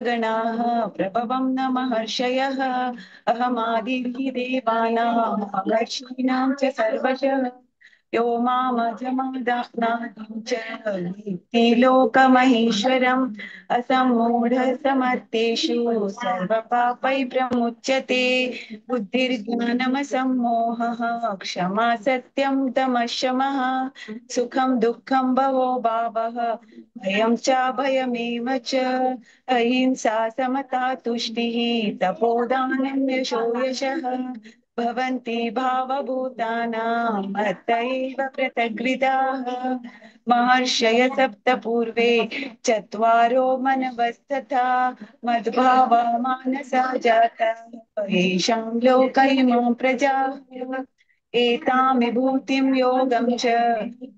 गणाः प्रभवं न महर्षयः। अहमादिर्हि देवानां महर्षीणां च सर्वशः। यो मामजमादानां च लोकमहेश्वरम् असम्मूढसमर्थेषु सर्वपापैः प्रमुच्यते। बुद्धिर्ज्ञानमसम्मोहः क्षमा सत्यं दमः शमः सुखं दुःखं भवो भावः भयं च भयमेव च अहिंसा समता तुष्टिः तपोदानं यशो यशः भवन्ति भावभूतानां मत्त एव पृथग्विदाः। महर्षय सप्त पूर्वे चत्वारो मनवस्तथा मद्भावा मानसा जाता येषां लोक इमां प्रजाः। एतां विभूतिं योगं च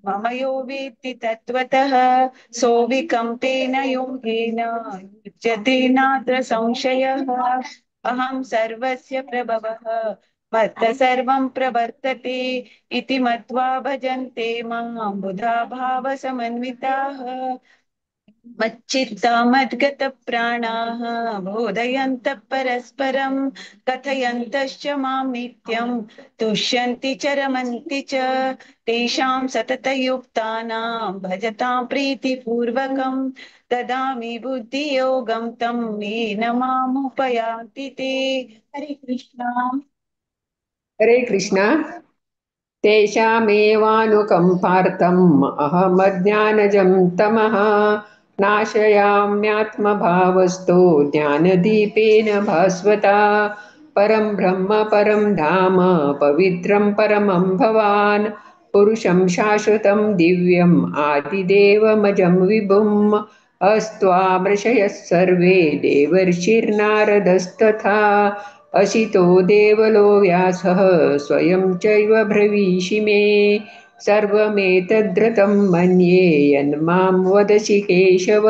मम यो वेत्ति तत्त्वतः सोऽविकम्पेन योगेन युज्यते नात्र संशयः। अहं सर्वस्य प्रभवः मत्तः सर्वं प्रवर्तते इति मत्वा भजन्ते मां बुधा भावसमन्विताः। मच्चित्ता मद्गतप्राणाः बोधयन्तः परस्परं कथयन्तश्च मां नित्यं तुष्यन्ति च रमन्ति च। तेषां सततयुक्तानां भजतां प्रीतिपूर्वकं ददामि बुद्धियोगं तं येन मामुपयान्ति ते। हरे कृष्णा। हरे कृष्णा। तेषामेवानुकम्पार्थम् अहमज्ञानजं तमः नाशयाम्यात्मभावस्तो ज्ञानदीपेन भास्वता। परं ब्रह्म परं धाम पवित्रं परमं भवान् पुरुषं शाश्वतं दिव्यम् आदिदेवमजं विभुम्। अस्त्वामृषयः सर्वे देवर्षिर्नारदस्तथा असितो देवलो व्यासः स्वयं चैव ब्रवीषि मे। सर्वमेतद्रतं मन्ये यन्मां वदसि केशव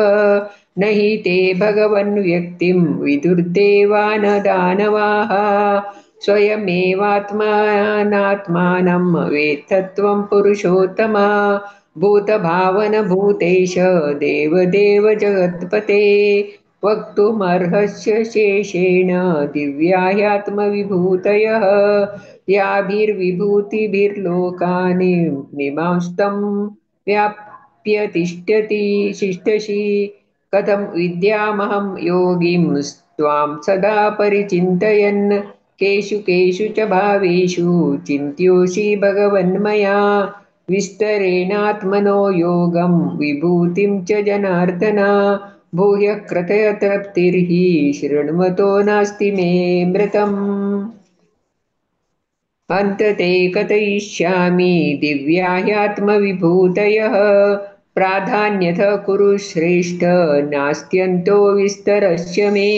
न हि ते भगवन् व्यक्तिं विदुर्देवा न दानवाः। स्वयमेवात्मानात्मानं वेत्तत्वं पुरुषोत्तम भूतभावनभूतेश देवदेव जगत्पते। वक्तुमर्हस्य शेषेण दिव्या ह्यात्मविभूतयः याभिर्विभूतिभिर्लोकानि निमांस्तं व्याप्य तिष्ठति शिष्टसि। कथं विद्यामहं योगिं त्वां सदा परिचिन्तयन् केषु केषु च भावेषु चिन्त्योऽसि भगवन्मया। विस्तरेणात्मनो योगं विभूतिं च जनार्दन भूयः क्रतय तृप्तिर्हि शृण्वतो नास्ति मे मृतम्। अन्त ते कथयिष्यामि दिव्या ह्यात्मविभूतयः प्राधान्यतः कुरु श्रेष्ठ नास्त्यन्तो विस्तरस्य मे।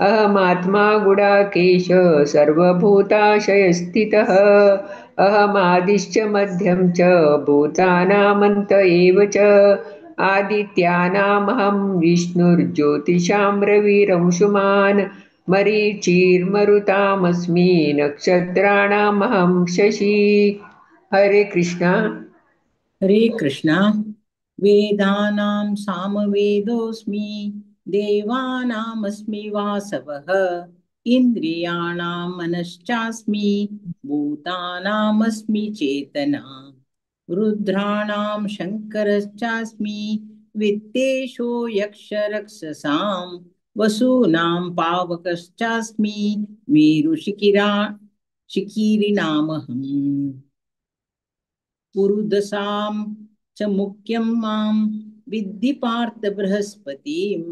अहमात्मा गुडाकेश सर्वभूताशयस्थितः अहमादिश्च मध्यं च भूतानामन्त एव च। आदित्यानामहं विष्णुर्ज्योतिषां रविरंशुमान् मरीचिर्मरुतामस्मि नक्षत्राणामहं शशि। हरे कृष्णा। हरे कृष्णा। वेदानां सामवेदोऽस्मि देवानामस्मि वासवः इन्द्रियाणां मनश्चास्मि भूतानामस्मि चेतना। रुद्राणां शङ्करश्चास्मि वित्तेशो यक्षरक्षसां वसूनां पावकश्चास्मि मेरुशिखिरा शिखिरिणामहम्। पुरुदशां च मुख्यं मां विद्धि पार्थ बृहस्पतिं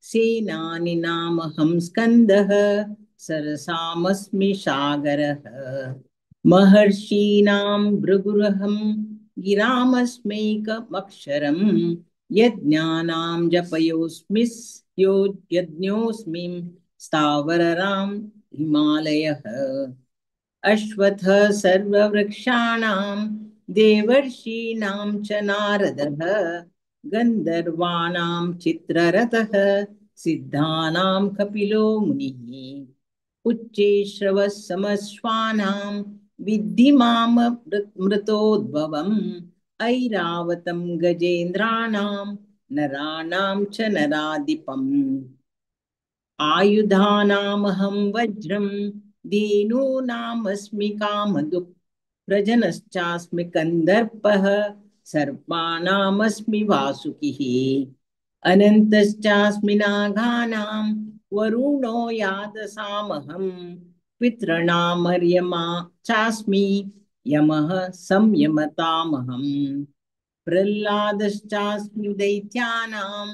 सेनानीनामहं स्कन्दः सरसामस्मि सागरः। महर्षीणां भृगुरहं गिरामस्मैकमक्षरं यज्ञानां जपयोऽस्मि यो यज्ञोऽस्मि स्थावररां हिमालयः। अश्वत्थः सर्ववृक्षाणां देवर्षीणां च नारदः गन्धर्वाणां चित्ररथः सिद्धानां कपिलो मुनिः। उच्चैश्रवः समश्वानां विद्धि मां मृतोद्भवम् ऐरावतं गजेन्द्राणां नराणां च नराधिपम्। आयुधानामहं वज्रं दीनूनामस्मि कामदुः प्रजनश्चास्मि कन्दर्पः सर्पाणामस्मि वासुकिः। अनन्तश्चास्मि नागानां वरुणो यादसामहं पितॄणामर्यमा चास्मि यमः संयमतामहम्। प्रह्लादश्चास्मि दैत्यानां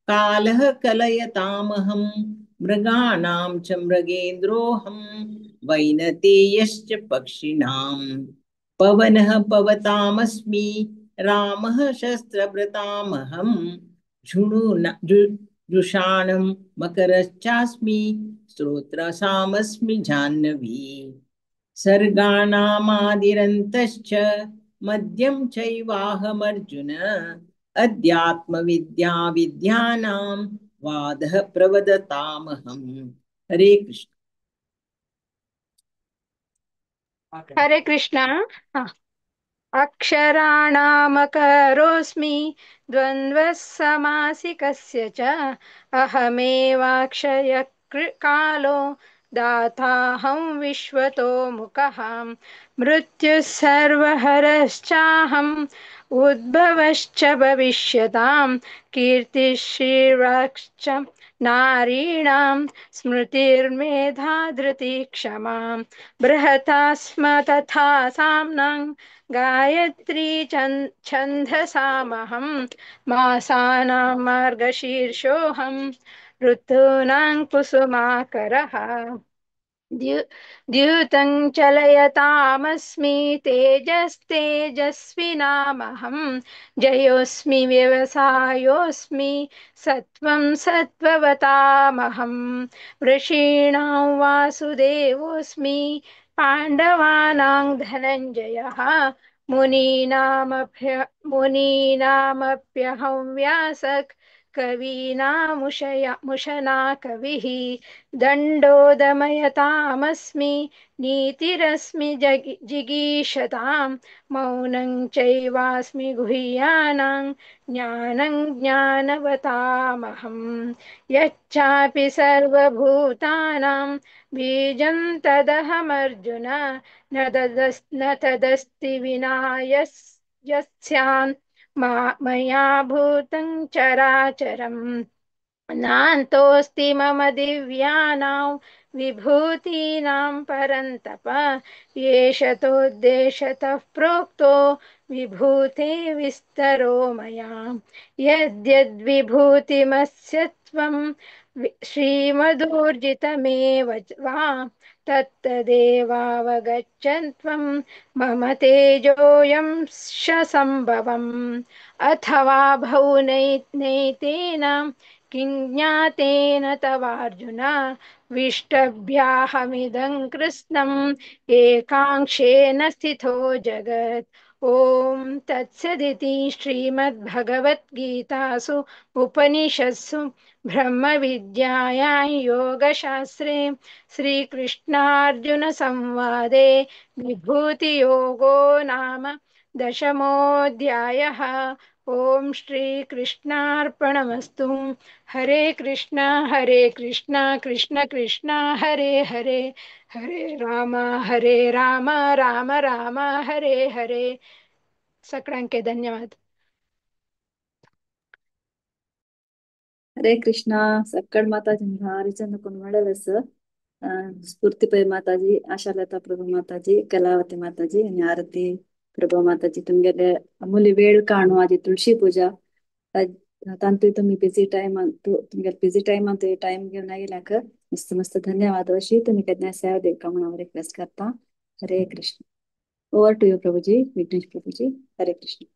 कालः कलयतामहं मृगाणां च मृगेन्द्रोऽहं वैनतेयश्च पक्षिणां। पवनः पवतामस्मि रामः शस्त्रभृतामहं जुषाणं मकरश्चास्मि स्रोत्रसामस्मि जाह्नवी। सर्गाणामादिरन्तश्च मद्यं चैवाहमर्जुन अध्यात्मविद्या विद्यानां वादः प्रवदतामहम्। हरे कृष्ण। हरे कृष्ण। अक्षराणामकरोऽस्मि द्वन्द्वः समासिकस्य च अहमेवाक्षयः कालो दाताहं विश्वतो मुखः। मृत्युः सर्वहरश्चाहम् उद्भवश्च भविष्यतां कीर्तिश्रीर्वक्श्च नारीणां स्मृतिर्मेधा धृतिः क्षमा। बृहता स्म तथा साम्नां गायत्री छन्दसामहं मासानां मार्गशीर्षोऽहं ऋतूनां कुसुमाकरः। द्यूतं चलयतामस्मि तेजस्तेजस्विनामहं जयोऽस्मि व्यवसायोऽस्मि सत्त्वं सत्त्ववतामहं। ऋषीणां वासुदेवोऽस्मि पाण्डवानां धनञ्जयः मुनीनामप्यहं व्यासः कवीनामुशना कविः। दण्डोदमयतामस्मि नीतिरस्मि जिगीषतां मौनं चैवास्मि गुह्यानां ज्ञानं ज्ञानवतामहं। यच्चापि सर्वभूतानां बीजं तदहमर्जुन न तदस्ति विना यस्यान् मया भूतं चराचरम्। नान्तोऽस्ति मम दिव्यानां विभूतीनां परन्तप एषतोद्देशतः प्रोक्तो विभूते विस्तरो मया। यद्यद्विभूतिमस्य त्वं श्रीमदूर्जितमेव वा तत्तदेवावगच्छन्त्वं मम तेजोऽयं शसम्भवम्। अथवा भौनैतेन किं ज्ञातेन तवार्जुन विष्टभ्याहमिदं कृत्स्नम् एकांशेन स्थितो जगत्। ॐ तत्सदिति श्रीमद्भगवद्गीतासु उपनिषत्सु ब्रह्मविद्यायां योगशास्त्रे श्रीकृष्णार्जुनसंवादे विभूतियोगो नाम दशमोऽध्यायः। ॐ श्रीकृष्णार्पणमस्तु। हरे कृष्ण कृष्ण कृष्ण हरे हरे, हरे राम राम राम हरे हरे। सगळ्यांके धन्यवाद। हरे कृष्णा। सक्कड माताजी हरिचंद्र कुनवाडलस स्फूर्ति पै माताजी, आशालता प्रभु माताजी, कलावती माताजी आणि आरती प्रभु माताजी, तुमगेले अमूल्य वेळ काणू आजी तुळशी पूजा तांतू तुम्ही बिझी टाइम तुमगेले बिझी टाइम टाइम घेऊन गेल्याक मस्त मस्त धन्यवाद। अशी तुम्ही कन्या सेवा देवका म्हणून रिक्वेस्ट करता। Hare Krishna. Over to you Prabhuji, Vighnesh Prabhuji. Hare Krishna.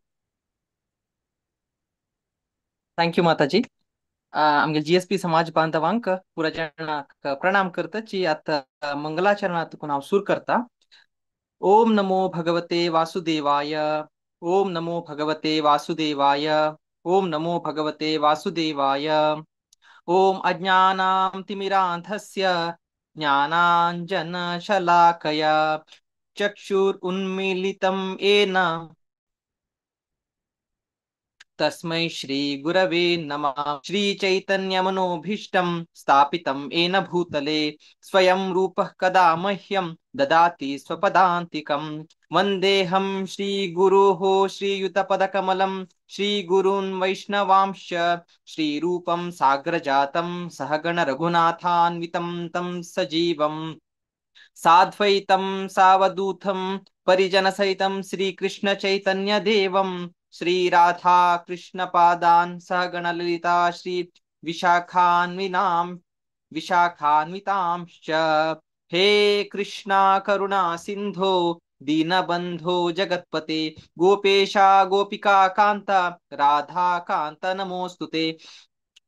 Thank you Mataji. आमगे जीएसपी समाज बांधवांक पुराजणाक प्रणाम करतची आता मंगलाचरणातून हांव सुरू करता। ओम नमो भगवते वासुदेवाय, ओम नमो भगवते वासुदेवाय, ओम नमो भगवते वासुदेवाय। ओम अज्ञानां तिमिरान्धस्य ज्ञानाञ्जनशलाकया चक्षुरुन्मीलितं येन तस्मै श्री गुरवे नमः। श्री चैतन्य मनोभीष्टं स्थापितं येन भूतले स्वयं रूपः कदा मह्यं ददाति स्वपदान्तिकं। वन्देऽहं श्रीगुरोः श्रीयुतपदकमलं श्रीगुरून् वैष्णवांश्च श्रीरूपं साग्रजातं सहगण रघुनाथान्वितं तं सजीवं साद्वैतं सावधूतं परिजनसहितं श्रीकृष्ण चैतन्य देवं श्री राधा कृष्ण पादान् सहगण ललिता श्री विशाखान्विनां विशाखान्वितांश्च। हे कृष्णा करुणा सिंधो दीनबंधो जगत्पते गोपेशा गोपिका कांता राधा कांत नमोस्तुते।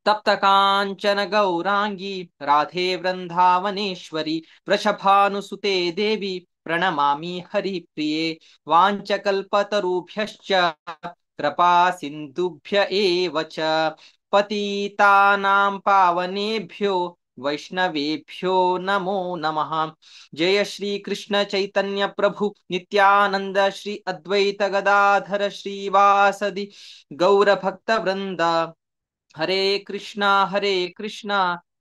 तप्त कांचन गौरांगी राधे वृंदावनेश्वरी वृषभानुसुते देवी प्रणमामि हरिप्रिये। वाञ्छकल्पतरुभ्यश्च कृपा सिन्धुभ्य एव च पतितानां पावनेभ्यो वैष्णवेभ्यो नमो नमः। जय श्री कृष्ण चैतन्य प्रभु नित्यानंद श्री अद्वैत गदाधर श्रीवासदि गौर भक्त वृंद। हरे कृष्णा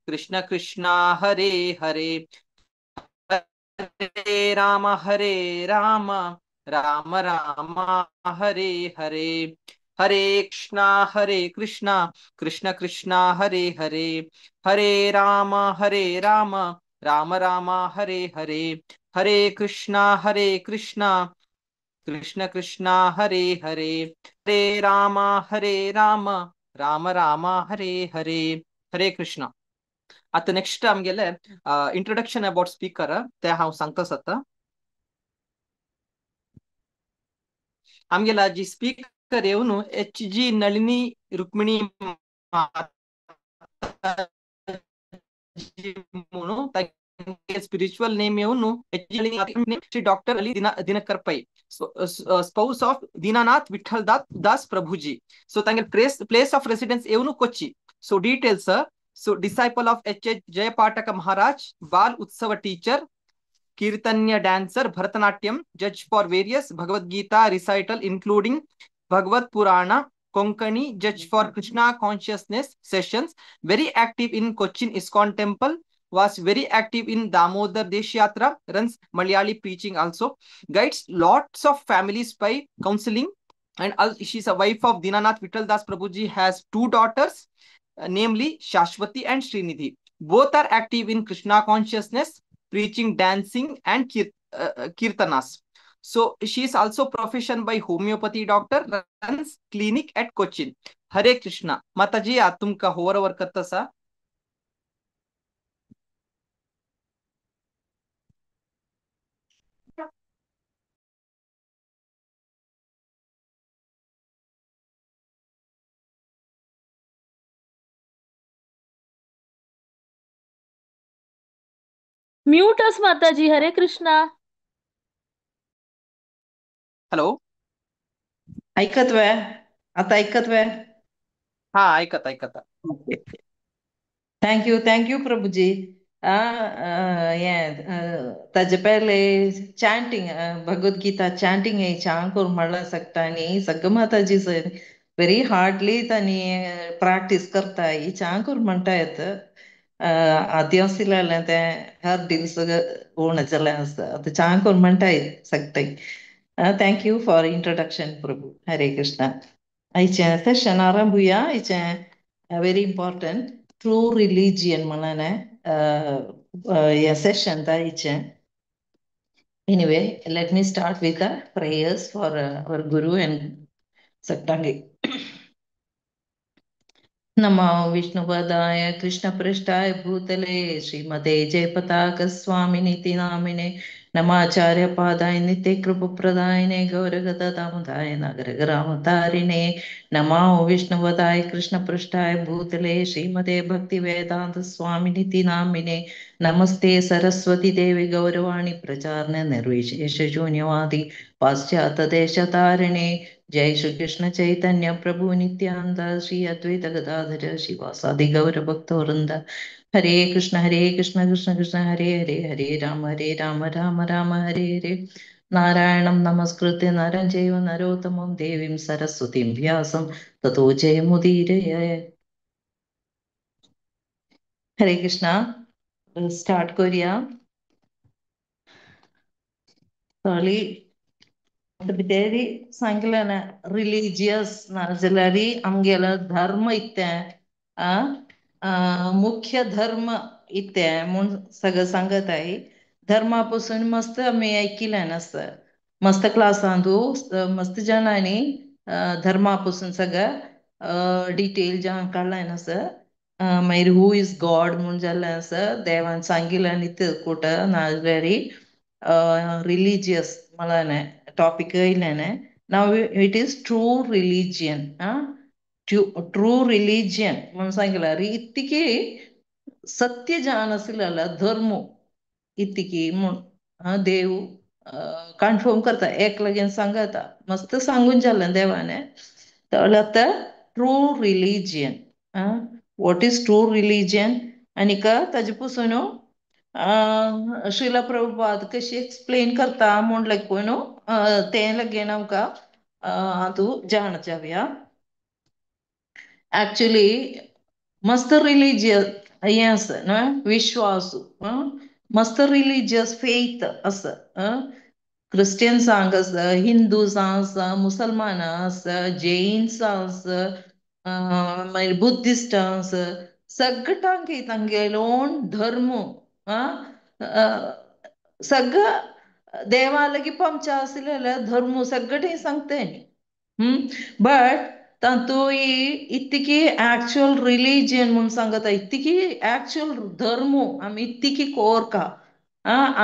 कृष्ण कृष्णा हरे हरे, हरे राम राम राम हरे हरे। हरे कृष्णा कृष्ण कृष्णा हरे हरे, हरे राम राम राम हरे हरे। हरे कृष्णा कृष्ण कृष्णा हरे हरे, हरे राम राम राम हरे हरे। हरे कृष्णा। आतां नेक्स्ट आमगेले इंट्रोडक्शन अबाउट स्पीकर ते हांव सांगता आतां। आमगेला जी स्पीकर येवन एच जी नളിनी रुक्मिणी म्हणून स्पिरिच्युअल नेम येवन H G Shri doctor Ali Dinakar Pai, spouse of Dinanath Vitthal Das Prabhuji. So तांगेले प्लेस ऑफ रेसिडेन्स येवन Kochi. So details, so disciple of H H Jayapataka Maharaj, Bal Utsava teacher, Kirtanya dancer, Bharatanatyam, judge for various Bhagavad Gita recital including Bhagavad Purana, Konkani, judge for Krishna consciousness sessions, very active in Cochin ISKCON temple, was very active in Damodar Desh Yatra, runs Malayali preaching also, guides lots of families by counseling, and she's a wife of Dinanath Vittal Das Prabhuji, has 2 daughters, namely Shashwati and Srinidhi. Both are active in Krishna consciousness, preaching, dancing and kirtanas. So she is also profession by homeopathy doctor, runs clinic at Cochin. Hare Krishna. Mataji, तुमका hover वर करता. Mute अस माताजी। हरे Krishna. Hello, ऐकत वे? आता ऐकत वे? हा, ऐकत ऐकत. Thank you, thank you Prabhuji. हें ताजे पयले चॅन्टिंग, भगवद गीता चॅन्टिंग हें छान करून म्हणला शकता आनी सगळं माताजी व्हेरी हार्डली तांणी प्रॅक्टीस करता, ही छान करून म्हणटा येत. आद्यासिलें तें हर दीस होण जालें आसता, आतां छान करून म्हणटा सगळें. Thank you for introduction Prabhu. Hare Krishna. आयचें सेशन आरंभुया. आयचें व्हेरी इम्पॉर्टंट ट्रू रिलीजियन म्हणलें हें सेशन आयचें. Anyway, let me start with the prayers for our Guru and Sattangi. नमो विष्णुपदाय कृष्णपृष्ठाय भूतले श्रीमते जयपताक स्वामिनिति नामिने नमाचार्य पादाय नित्य कृपप्रदायिने गौरगतदामोदाय नगरग्रामतारिणे नमो विष्णुपदाय कृष्णपृष्ठाय भूतले श्रीमते भक्तिवेदांत स्वामिनिति नामिने नमस्ते सरस्वती देवी गौरवाणी प्रचारणे निर्विशेष शून्यवादी पाश्चात्य देशतारिणे जय श्री कृष्ण चैतन्य प्रभु नित्यानंद श्री अद्वैत गदाधर शिवासादि गौर भक्त वृंद। हरे कृष्ण कृष्ण कृष्ण हरे हरे, हरे राम राम राम हरे हरे। नारायणं नमस्कृत्य नरं चैव नरोत्तमं देवीं सरस्वतीं व्यासं ततो जयमुदीरये। हरे कृष्णा। स्टार्ट करूया। थोडी भितर सांगलें ना, रिलिजियस नाजाल्यार आमगेलो धर्म इतें मुख्य धर्म इतें म्हूण सगळें सांगत आहे। धर्मा पासून मस्त आमी आयकिलें नासता, मस्त क्लासांतू मस्त जाणांनी धर्मा पासून सगळें डिटेल जाण काडलें नासता। मागीर who is God म्हूण जाल्लें आसा, देवान सांगिल्लें न्ही कुट नाजाल्यार रिलिजियस म्हळ्यार टॉपिक येयलें. Now it is true religion. True religion म्हूण सांगल्यार इतकी सत्य जाण आसलेलो धर्म इतकी म्हूण देव कन्फर्म करता, एक लगेन सांगता, मस्त सांगून जालें देवाने. तर आतां true religion, what is true religion आनीक ताजे पसून श्रीला प्रभुपाद कशी एक्सप्लेन करता म्हूण लागून तें लगेन आमकां हातूं जाण जावया. एक्चुअली मस्त रिलीजियस हें आसा न्हय, विश्वास, मस्त रिलीजियस फेथ आसा. क्रिस्टियन्सांक आसा, हिंदूसां आसा, मुसलमानां आसा, जैन्सां आसा, मागीर बुद्धिस्टां आसा, सगळ्यांक तांगेलो धर्म सगळं देवा लागीं पावचें आसलेले धर्म सगळें सांगता न्ही. बट तातूंत इतकी एक्चुअल रिलीजन म्हूण सांगता, इतकी एक्चुअल धर्म आमी इतकी कोरका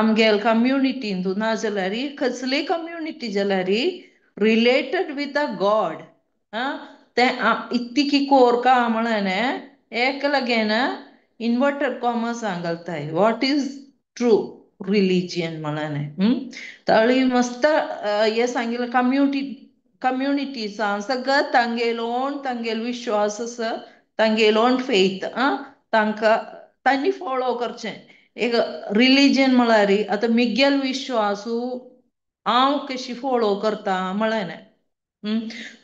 आमगेल कम्युनिटीन नाजाल्यार कसली कम्युनिटी जाल्यार रिलेटेड विथ अ गॉड तें इतकी कोरका म्हळ्यार एक लगेन इन्वर्टेड कॉमर्स घालताय, what is true religion म्हळ्यार. तळी मस्त हे सांगिल्लें कम्युनिटीसां सगळं तांगेलोन तांगेलो विश्वास आसा, तांगेलोन फेथ तांकां तांणी फॉलो करचें. एक रिलीजन म्हळ्यार आतां मिगेल विश्वासू हांव कशी फॉलो करता म्हळ्यार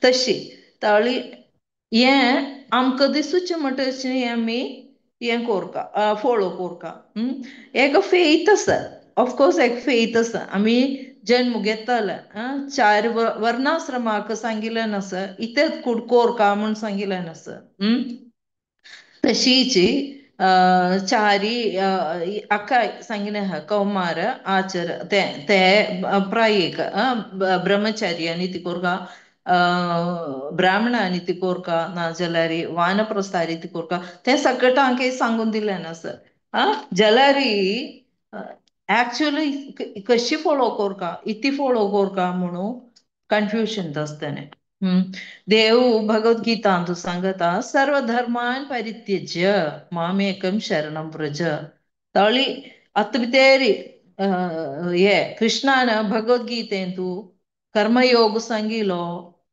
तशी तळी हें आमकां दिसूचें म्हणटा हें आमी हें कोरका फॉलो कोरका. एक फेथ आसा, ऑफकोर्स एक फेथ आसा, आमी जन्म घेतले चार वर्णाश्रमाक सांगिल्लें नासा, इतेच कूड कोरका म्हूण सांगिल्लें नासा. तशीच चारी अक्का सांगिल्लें आहा, कौमार आचर ते ते प्रायिक ब्रह्मचारी आनी ती कोरका, ब्राह्मण आनी ती कोरका, नाजाल्यार वानप्रस्थारी ती कोरका, ते सगळ्यांक सांगून दिलें नासा. जाल्यार एक्चुअली कशी फॉलो कोरका, इती फॉलो कोरका म्हणून कन्फ्युजन आसतलें. देव भगवद्गीतांतु सांगता, सर्वधर्मान परित्यज्य मामेकं शरणं व्रज. तळी अत्त भितर हे कृष्णान भगवद्गीतेंतु कर्मयोग सांगिलो,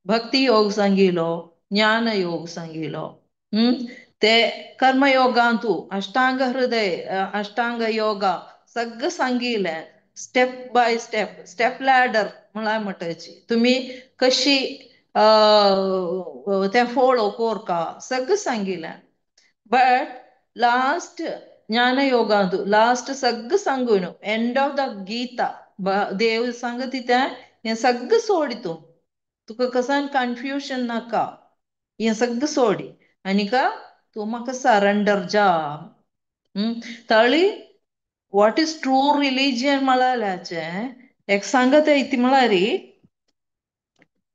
भक्ती योग सांगिलो, ज्ञान योग सांगिलो. ते कर्मयोगांतु अष्टांग हृदय, अष्टांग योगा सगळं सांगिल्लें, step by step, step ladder म्हळ्यार म्हणटाची तुमी कशी तें फॉलो कोरका सगळं सांगिल्लें. बट लास्ट ज्ञानयोगांतु लास्ट सगळं सांगून एंड ऑफ the Gita देव सांगता तें हें सगळं सोडी तूं, तुका कसान कन्फ्युजन नाका, हें सगळं सोडी आनीक तूं म्हाका सरेंडर जा. तळी what is true religion म्हळ्याचें एक सांगता ती म्हळ्यार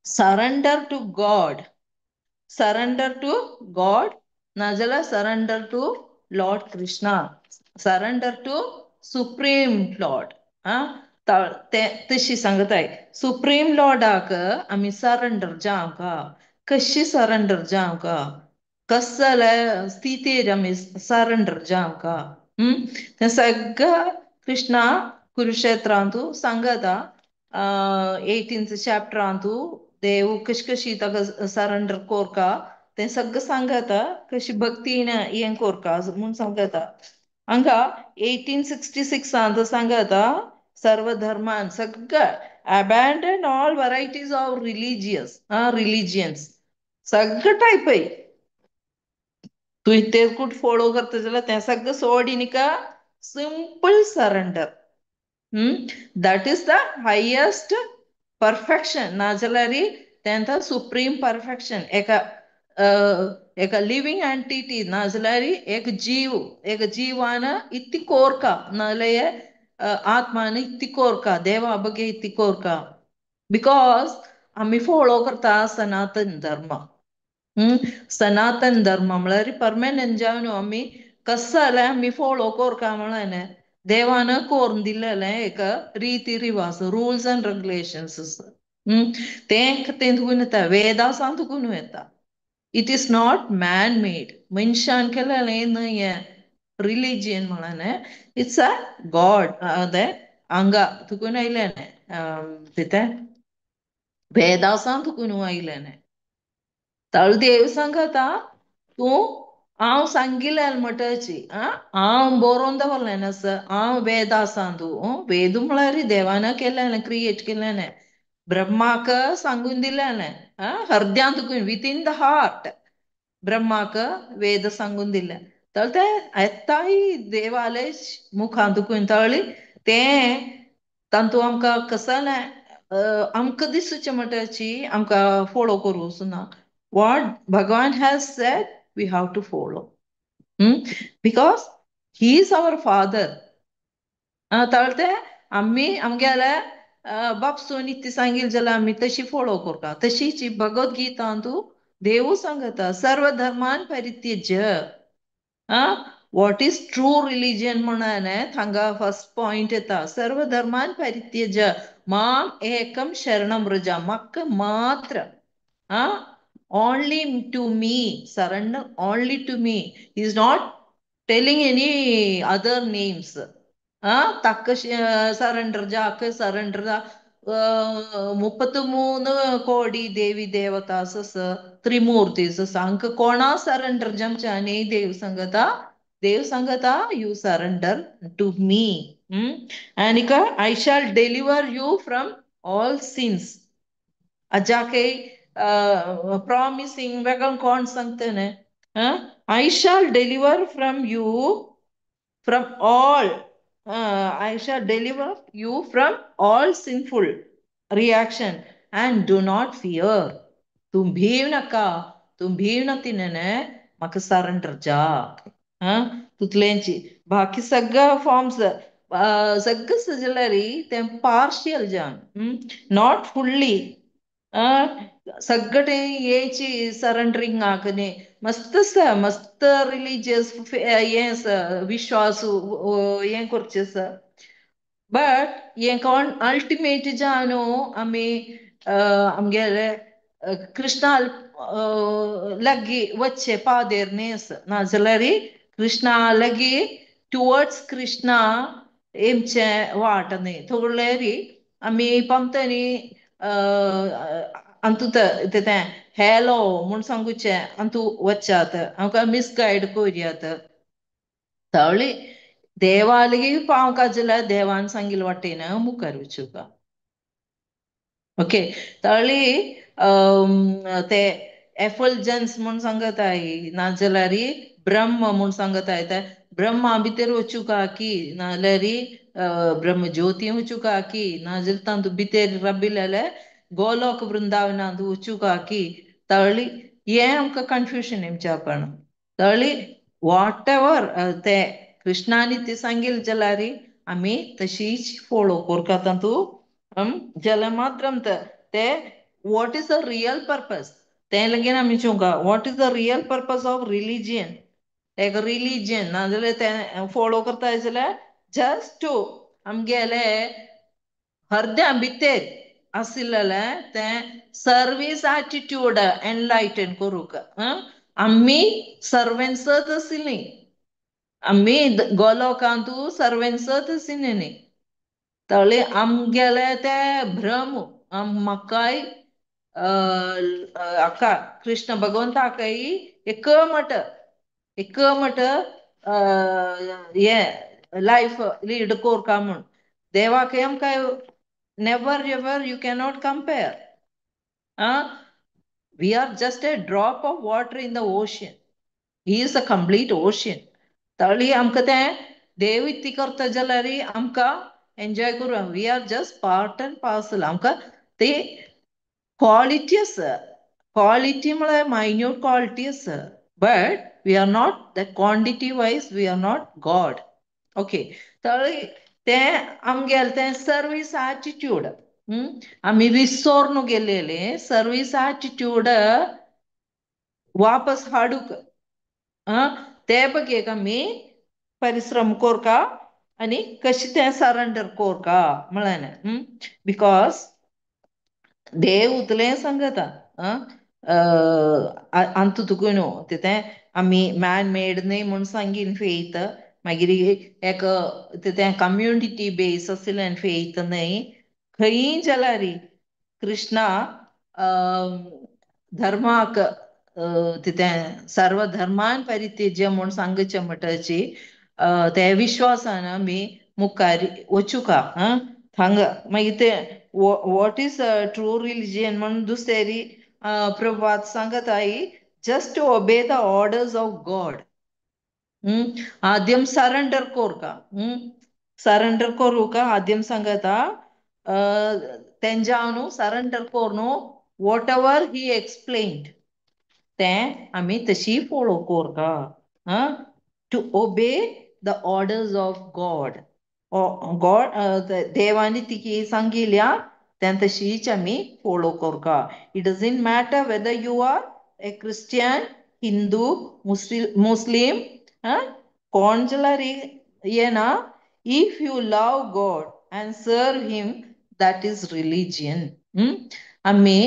surrender to God, surrender to God नाजाल्यार surrender to Lord Krishna, surrender to supreme Lord. ते तशी सांगताय सुप्रीम लॉर्डाक आमी सरेंडर जावंका. कशी सरेंडर जावंका, कसले स्थितीर आमी सरेंडर जावंका. तें सगळं कृष्णा कुरुक्षेत्रांतू सांगता, 18th चॅप्टरांतू देव कशी कशी ताका सरेंडर कोरका तें सगळं सांगता, कशी भक्तीन हें कोरका म्हूण सांगता. हांगा 1866 सांगता, सर्व धर्मान सगळं abandon all varieties of religious religions सगळं टाईप आहे. तू ते कुठ फॉलो करता जाल्यार तें सगळं सोडिनिका simple surrender. That is the highest perfection. नाजाल्यार तें सुप्रीम परफेक्शन. एका एका लिव्हिंग एंटिटी नाजाल्यार एक जीव, एक जीवान इत्ती कोरका, नाजाल्यार आत्मान इत्ती कोरका, देवा बगे इत्ती कोरका. Because आमी फॉलो करता सनातन धर्म. सनातन धर्म म्हळ्यार परमनंट जावन आमी कसं जाल्यार आमी फॉलो कोरका म्हळ्यार देवान कोरून दिलेलें एक रीती रिवाज, रुल्स अँड रेगुलेशन्स. तें तें तुकून येता वेदासान तुकून येता. It is not man made. मनशान केलेलें न्हय हें रिलिजियन म्हळ्यार it's a God. तें हांगा तुकून आयलें तें वेदासान तुकून आयलें. तळ देव सांगता तूं हांव सांगिल्लें म्हणटाची हांव बरोवन दवरलें आसा हांव वेदासान तूं. वेद म्हळ्यार देवान केलें, क्रिएट केलें, ब्रह्माक सांगून दिलें हृदयांत तुकून विथीन the heart ब्रह्माक वेद सांगून दिलें. तर तें येताय देवाले मुखांत तुकून तळी तें तातूंत आमकां कसलें आमकां दिसूचें म्हणटाची आमकां फॉलो करूं ना. What Bhagavan has said we have to follow. Because he is our father. तर ते आमी आमगेले बापसून इतली सांगिल्लें जाल्यार आमी तशी फॉलो करता. तशीच भगवद्गीतांतू देवू सांगता सर्व धर्मान परित्यज्य. What is true religion म्हणून हांगा फर्स्ट पॉयंट येता. सर्व धर्मान परित्यज्य माम एकम शरणम व्रज. म्हाका मात्र only to me, surrender only to me. He is not telling any other names. ताका सरेंडर जाक सरेंडर जा. 33 कोटी देवी देवता आसा, त्रिमूर्ती आसा, हांकां कोणा सरेंडर जावचें देव सांगता. देव सांगता you surrender to me आनीक I shall deliver you from all sins. अजाके promising वेगळं कोण सांगतने. I shall deliver from you from all I shall deliver you from all sinful reaction and do not fear. तूं भीव नाका, तूं भीव ना तिने म्हाका surrender जा. तुतलेंची बाकी सगळं फॉर्म्स सगळं सजल्यार तें पार्शियल जावन not fully. सगळें हेची सरेंडरिंग न्ही मस्त आसा, मस्त रिलीजियस हें आसा, विश्वास हें करचें आसा. बट हें कोण अल्टिमेट जावन आमी आमगेले कृष्णा लागीं वचचें पादेर न्ही आसा. नाजाल्यार कृष्णा लागीं टुवर्ड्स कृष्णा येमचें वाट न्ही. थोडलेरी आमी पामतनी अंतू तें हॅलो म्हूण सांगूचें अंतू वचात आमकां मिसगायड करुयात. तळी देवालगी पावंक जाल्यार देवान सांगिल्लें वाटेन मुखार वचूंक. ओके तळी ते एफल्जन्स म्हूण सांगताय, नाजाल्यार ब्रह्म म्हूण सांगताय. ते ब्रह्मा भितर वचूंक की नाजाल्यार ब्रह्मज्योती वचूंक की, नाजाल्यार तातूंत भितर राबिल्ले गोलोक वृंदावनांत वचूंक की. तळी हें आमकां कन्फ्युजन येवचें पण. तळी what ever ते कृष्णानी ती सांगिल्लें जाल्यार आमी तशीच फॉलो करता तातूंत जाल्यार मात्र ते what is the real purpose तें लगीन आमी चोवंक. What is the real purpose of religion. एक रिलीजियन नाजाल्यार तें फॉलो करता जाल्यार जस्ट टू आमगेले हृदया भितर आशिल्लें तें सर्वीस एटिट्यूड एनलायटन करूंक. आमी सर्वन्सच आशिल्लीं, आमी गोलोकांतू सर्वन्सच आशिल्लीं न्ही. तळी आमगेले ते भ्रम म्हाकाय हाका कृष्ण भगवंताकय एक मट एक मट हें लायफ लीड कोरका म्हूण. देवाक आमकां never ever you cannot compare. We are just a drop of water in the ocean. He is a complete ocean. तळी आमकां तें देव इतली करता जाल्यार आमकां एन्जॉय करूं. We are just part and parcel. आमकां ते क्वॉलिटी आसा, क्वॉलिटी म्हळ्यार मायन्यूट क्वॉलिटी आसा, but we are not the quantity wise, we are not God. Okay, तळी तें आमगेलें तें सर्वीस एटिट्यूड आमी विसोर्न गेल्लेले सर्वीस एटिट्यूड वापस हाडूंक ते बगेक आमी परिश्रम कोरका आनी कशें तें सरेंडर कोरका म्हळ्यार. Because देव उतलें सांगता अंतू तुका न्हू तें आमी मॅन मेड न्हय म्हूण सांगीन फेथ, मागीर एक तें कम्युनिटी बेस आशिल्ल्यान फेथ न्हय. खंयी जाल्यार कृष्णा धर्माक तें सर्व धर्मान परित्यज्य म्हूण सांगचें म्हणटाची ते विश्वासान आमी मुखार वचुका. हांगा मागीर ते what is true religion म्हूण दुसरी प्रभात सांगत आई, just to obey the orders of God. आद्यम सरेंडर कोरका, सरेंडर करूका आद्यम सांगता तेंजावनु सरेंडर कोरनु what ever he explained तें आमी तशी फोलो कोरका. To obey the orders of God. God देवानी तिकी सांगिल्या तें तशीच आमी follow Korka. It doesn't matter whether you are a Christian, Hindu, Muslim, कोण जाल्यार येना, if you love God and serve him that is religion. आमी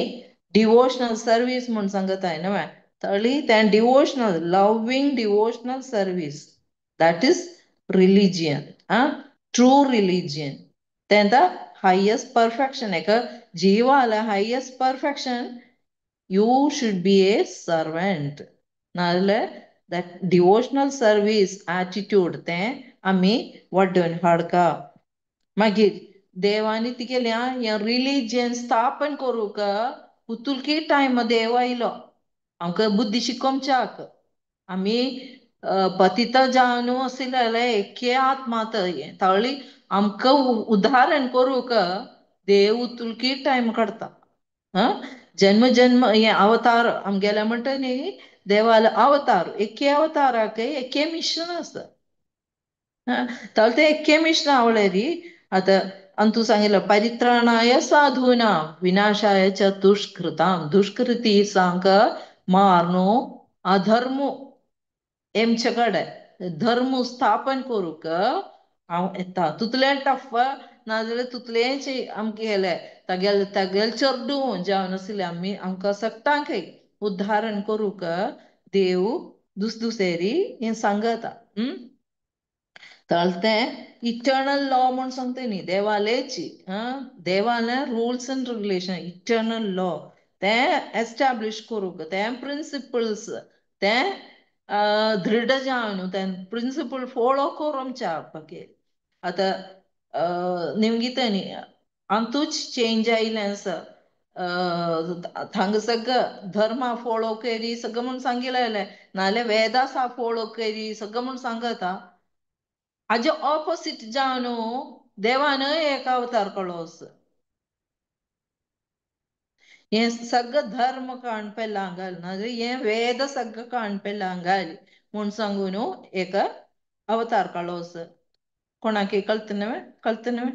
डिवोशनल सर्वीस म्हूण सांगताय न्हय, तळी तें devotional loving devotional service that is religion. True religion तें the highest perfection. एक जीवाला highest perfection, you should be a servant. नाजाल्यार that devotional service attitude तें आमी वाडोवन हाडका. मागीर देवानी तिगेलें हें रिलीजन स्थापन करूंक उतुलकी टायम देव आयलो आमकां बुद्धी शिकोवच्याक. आमी पतित जावन आशिल्ले एके आत्मा तळी आमकां उदाहरण करूंक देव उतुलकी टायम काडटा. जन्म जन्म हे अवतार आमगेले म्हणटा न्ही, देवाले अवतार एके अवताराक एके मिशन आसा. तळ तें एके मिशन आवळेरी. आतां अंतू सांगिल्लें परित्राणाय साधूनां विनाशाय च दुष्कृतां. दुष्कृती सांग मारनु अधर्म एमचे कडेन धर्म स्थापन करूंक हांव येता. तुतलें टफ नाजाल्यार तुतलेंच आमगेलें तागेले तागेले चेडूं जावन आशिल्लें आमी आमकां सगटांक उद्धारण करूंक देव दुसदुसेरी हें सांगता. तें इटर्नल लॉ म्हूण सांगता न्ही देवालेची. देवाले rules and regulation eternal law तें एस्टाब्लीश करूंक तें प्रिंसिपल्स तें दृढ जावन तें प्रिंसिपल फोलो करूंक बगे. आतां निमगिता न्ही अंतूच चेंज आयलें आसा. थांगा सगळं धर्मा फोलो करी सगळं म्हूण सांगिल्लें, नाजाल्यार वेदासा फोलो करी सगळं म्हूण सांगता. हाजे ऑपोसीट जावन देवान एक अवतार कळोस. हें सगळं धर्म काणपेला हांगा, नाजाल्यार हें वेद सगळं काणपेला हांगा म्हूण सांगून एक अवतार कळोस. कोणाक कळतनवे कळतनवे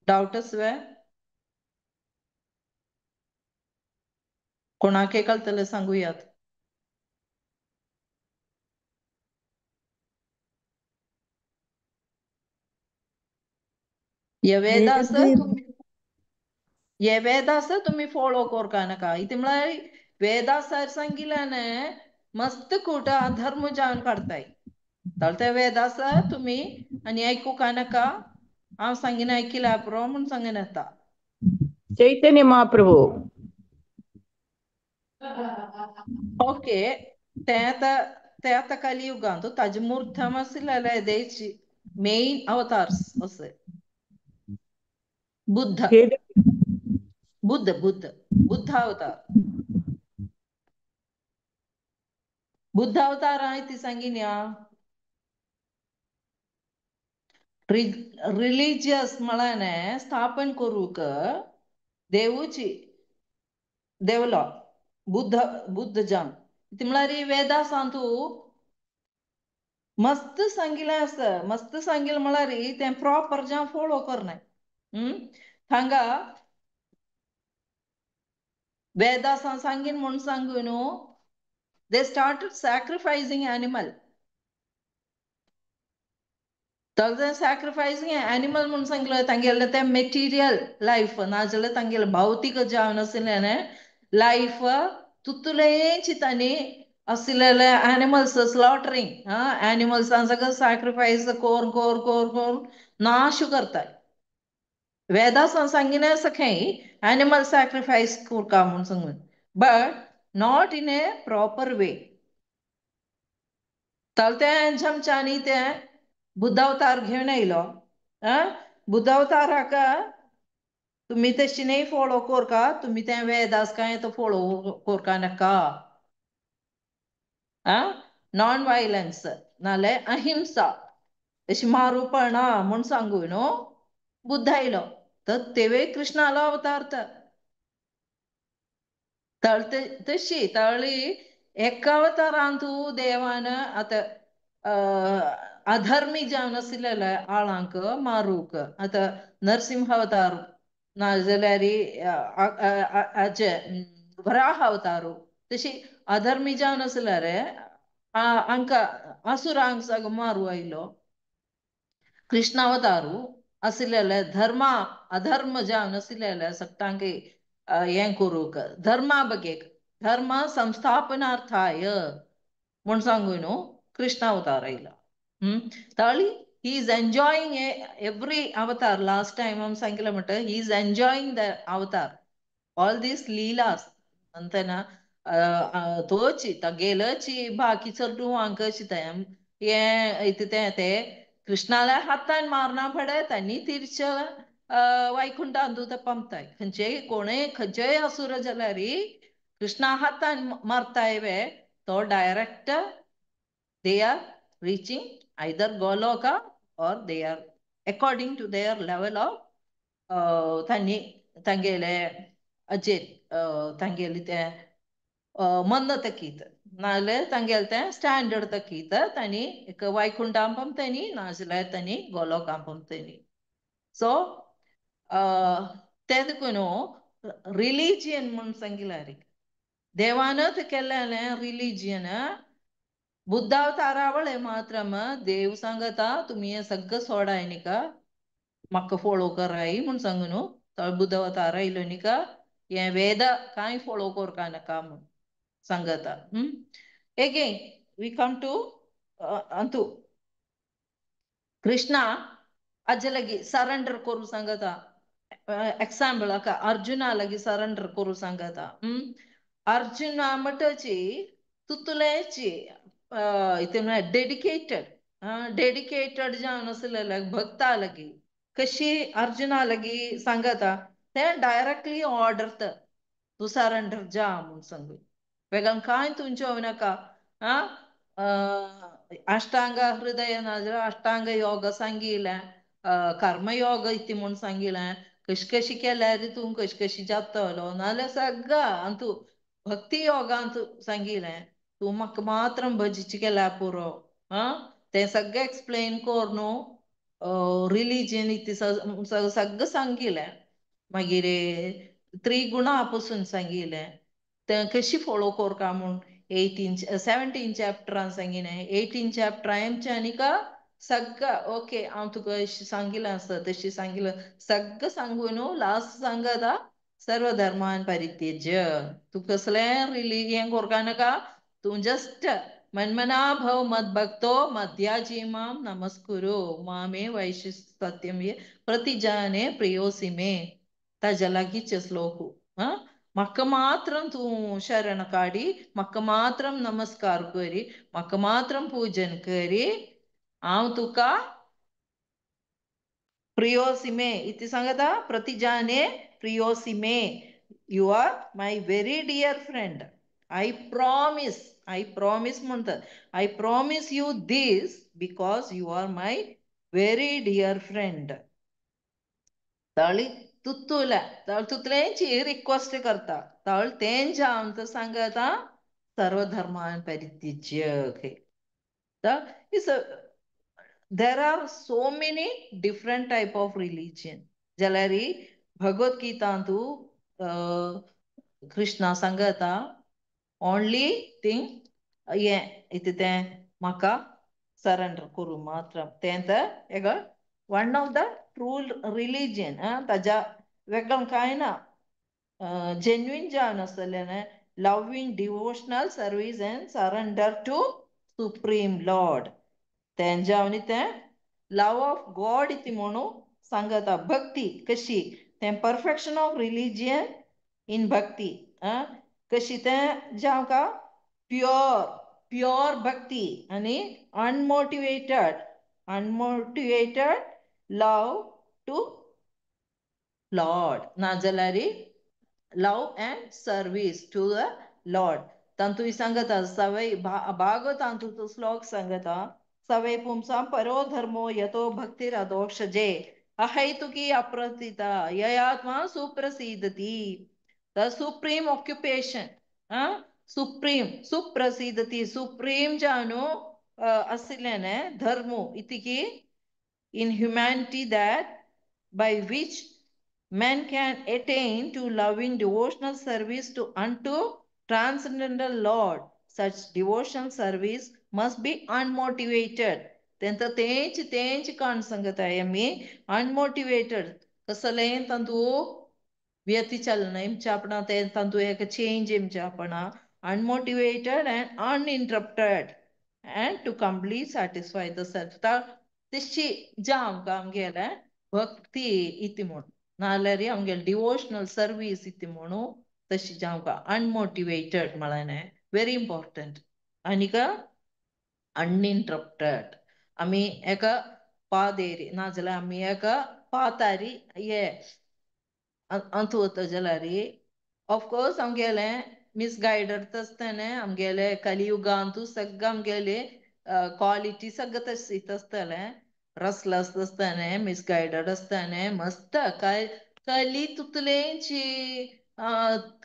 डावट आसवे कोणाक कळतलें सांगुयात. हे वेदास हे वेदास तुम्ही फोलो कोरका नाका. इथे म्हळ्यार वेदासार सांगिल्ल्याने मस्त कुट अधर्म जावन काडताय. ते वेदास तुम्ही आनी आयकूंक नाका, हांव सांगिना आयकिल्या पुरो म्हूण सांगिना येता. चैतन्य महाप्रभू ओके, तें आतां तें आतां कलियुगांत ताजे मूर्तम आशिल्ले देची मेन अवतार्स अशें. बुद्ध बुद्ध बुद्ध बुद्धावतार बुद्धावतार ती सांगीन या रिलिजियस म्हळ्याने स्थापन करूक देवूची देवलो बुद्ध बुद्ध जावन ती म्हळ्यार वेदासांतू मस्त सांगिल्लें आसा. मस्त सांगिल्लें म्हळ्यार तें प्रॉपर जावन फॉलो करनाय. हांगा वेदासां सांगीन म्हूण सांगू न्हू they started sacrificing animal. तळजें sacrificing animal म्हूण सांगलें तांगेलें तें मेटिरियल लायफ नाजाल्यार तांगेलें भौतीक जावन आशिल्लें लायफ तुतुलेंची तांणी आशिल्ले एनिमल्स स्लॉटरींग एनिमल्सां सगळें सॅक्रिफायस कोर कोर कोर कोर नाश करताय. वेदासां सांगिना आसा खंय एनिमल सॅक्रिफायस करका म्हूण सांगून but not in a proper way. तलते झमच्यानी ते बुद्धावतार घेवन आयलो. बुद्धावताराक तुमी तशी न्ही फॉलो करका तुमी तें वेदास काय तो फॉलो करका नाका. नॉन वायलन्स नाल्यार अहिंसा अशी मारूपणा म्हूण सांगू न्हू बुद्ध आयलो तर तेवे कृष्णालो अवतार तळ तशी तळी एका अवतारांतू देवान आतां अधर्मी जावन आशिल्ले आळांक मारूक आतां नरसिंह अवतार नाजाल्यार हाचे वराह अवतारू तशी अधर्मी जावन आसल्यार हांकां असुरांक सगळो मारू आयलो. कृष्ण अवतारू आशिल्ले धर्म अधर्म जावन आशिल्ले सगटांक हें करूंक धर्मा बगेक धर्म संस्थापनार्थाय म्हूण सांगू न्हू कृष्ण अवतार आयलो. ताळी he is enjoying every avatar. Last time आमी सांगिल्लें म्हणटा he is enjoying the avatar all these leelas अंतना तोची तागेलची बाकी चेडवांक तें हें तें ते कृष्णाल्या हातान मारना फुडें तांणी तिरच्या वैकुंठांत ते पंपताय खंयचेय कोणूय खंयचेय असुर जाल्यार कृष्णा हातान मारताय वे तो direct they are reaching either Goloka or they are according to their level of तांणी तांगेले अजेर तांगेले तें मन्न तकीत नाजाल्यार तांगेलें तें स्टँडर्ड तकीत तांणी एक वैकुंठां पंपतानी नाजाल्यार तांणी गोलोकां पंपतानी. सो तें देखून रिलिजियन म्हूण सांगिल्यार देवानच केल्लें रिलिजियन बुद्धावतारावळे मात्रम देव सांगता तुमी हें सगळें सोडाय न्ही म्हाका फॉलो कराय म्हूण सांगू न्हू तो बुद्धावतार आयलो न्ही हें वेद कांय फॉलो करपा नाका म्हूण सांगता. Eigen we come to Antu Krishna आजे लागीं सरेंडर करूं सांगता. एक्साम्पल अर्जुना लागीं सरेंडर करूं सांगता. अर्जुना म्हणटची तुतुलेची इतून डेडिकेटेड डेडिकेटेड जावन आसलेले भक्ता लागीं कशी अर्जुना लागीं सांगता तें डायरेक्टली ऑर्डर तूं सरेंडर जा म्हूण सांगू वेगळें कांय तुमचें नाका. अष्टांग हृदय नाजाल्यार अष्टांग योग सांगिल्लें कर्मयोग इति म्हूण सांगिल्लें कशी कशी केल्यार तूं कशी कशी जातलो नाजाल्यार सगळं आनी तूं भक्ती योगांत सांगिल्लें तूं म्हाका मात्र भजीची केल्यार पुरो. तें सगळें एक्सप्लेन कर न्हू रिलिजन इति सगळें सांगिल्लें. मागीर त्रिगुणा पसून सांगिल्लें तें कशी फॉलो करका म्हूण 18 17 चॅप्टरान सांगिल्लें. 18 चॅप्टरां आमचें आनीक सगळं ओके हांव तुका अशें सांगिल्लें आसा तशें सांगिल्लें सगळें सांगून न्हू लास्ट सांगता सर्व धर्मान परित्यज्य तूं कसलें रिली हें करपा नाका तूं जस्ट मन्मना भव मद्भक्तो मद्याजी मां नमस्कुरु मामे वैश्य सत्यम ये प्रतिजाने प्रियोसि मे ताज्या लागींचे श्लोक. म्हाका मात्र तूं शरण काडी म्हाका मात्र नमस्कार करी म्हाका मात्र पूजन करी हांव तुका प्रियोसि मे इति सांगता प्रतिजाने प्रियोसि मे, you are my very dear friend. I promise, I promise म्हणतात, I promise you this because you are my very dear friend. तळी तुतुला तळ तुतलेंची रिक्वेस्ट करता, तळ तेंच्या आमचं सांगता सर्वधर्मान परित्यज्य. Is there are so many different type of religion. जाल्यार भगवद्गीतांतु कृष्णा सांगता ओनली थिंग हें इति तें म्हाका सरेंडर करूं मात्र, तें तर एक one of the true religion. ताज्या वेगळें कांय ना, जेन्युइन जावन आसतलें loving devotional service and surrender to supreme lord. तें जावन तें लव ऑफ गॉड इति म्हणून सांगता. भक्ती कशी तें perfection of religion in bhakti कशी तें जावं का प्योर प्योर भक्ती आनी unmotivated unmotivated love to lord, नाजाल्यार love and service to the lord. तांतूय सांगता सवय भागवतांतू तो श्लोक सांगता सवय पुंसां परो धर्मो यतो भक्तिरदोक्षजे अहैतुकी अप्रतिता ययात्मा सुप्रसीदति. The supreme occupation supreme सुप्रसीदति supreme जानो आशिल्लें धर्मो इतिकी in humanity that by which man can attain to loving devotional service to unto transcendental Lord. Such devotional service must be unmotivated. तेंत तेंच तेंच काण सांगताय आमी अनमोटिवेटेड कसलें तांतू व्यतिचलन इमच्यापणा तें तांतू एक change इमच्यापणा unmotivated and uninterrupted and to complete satisfy the self. तशी ज्या आमकां आमगेलें भक्ती इति म्हूण नाजाल्यार आमगेलें डिवोशनल सर्वीस इति म्हणून तशी ज्या आमकां अनमोटिवेटेड म्हळ्यार व्हेरी इम्पॉर्टंट आनीक अनइंटरप्टेड. आमी एका पादेरी नाजाल्यार आमी एका पातारी हे अंतू वता जाल्यार ऑफकोर्स आमगेलें मिसगायडड आसतलें आमगेलें कलियुगांतू सगळें आमगेलें क्वालिटी सगळें तशीच आसतलें, रसलस आसतलें, मिसगायडड आसतलें, मस्त कली तुतलेंची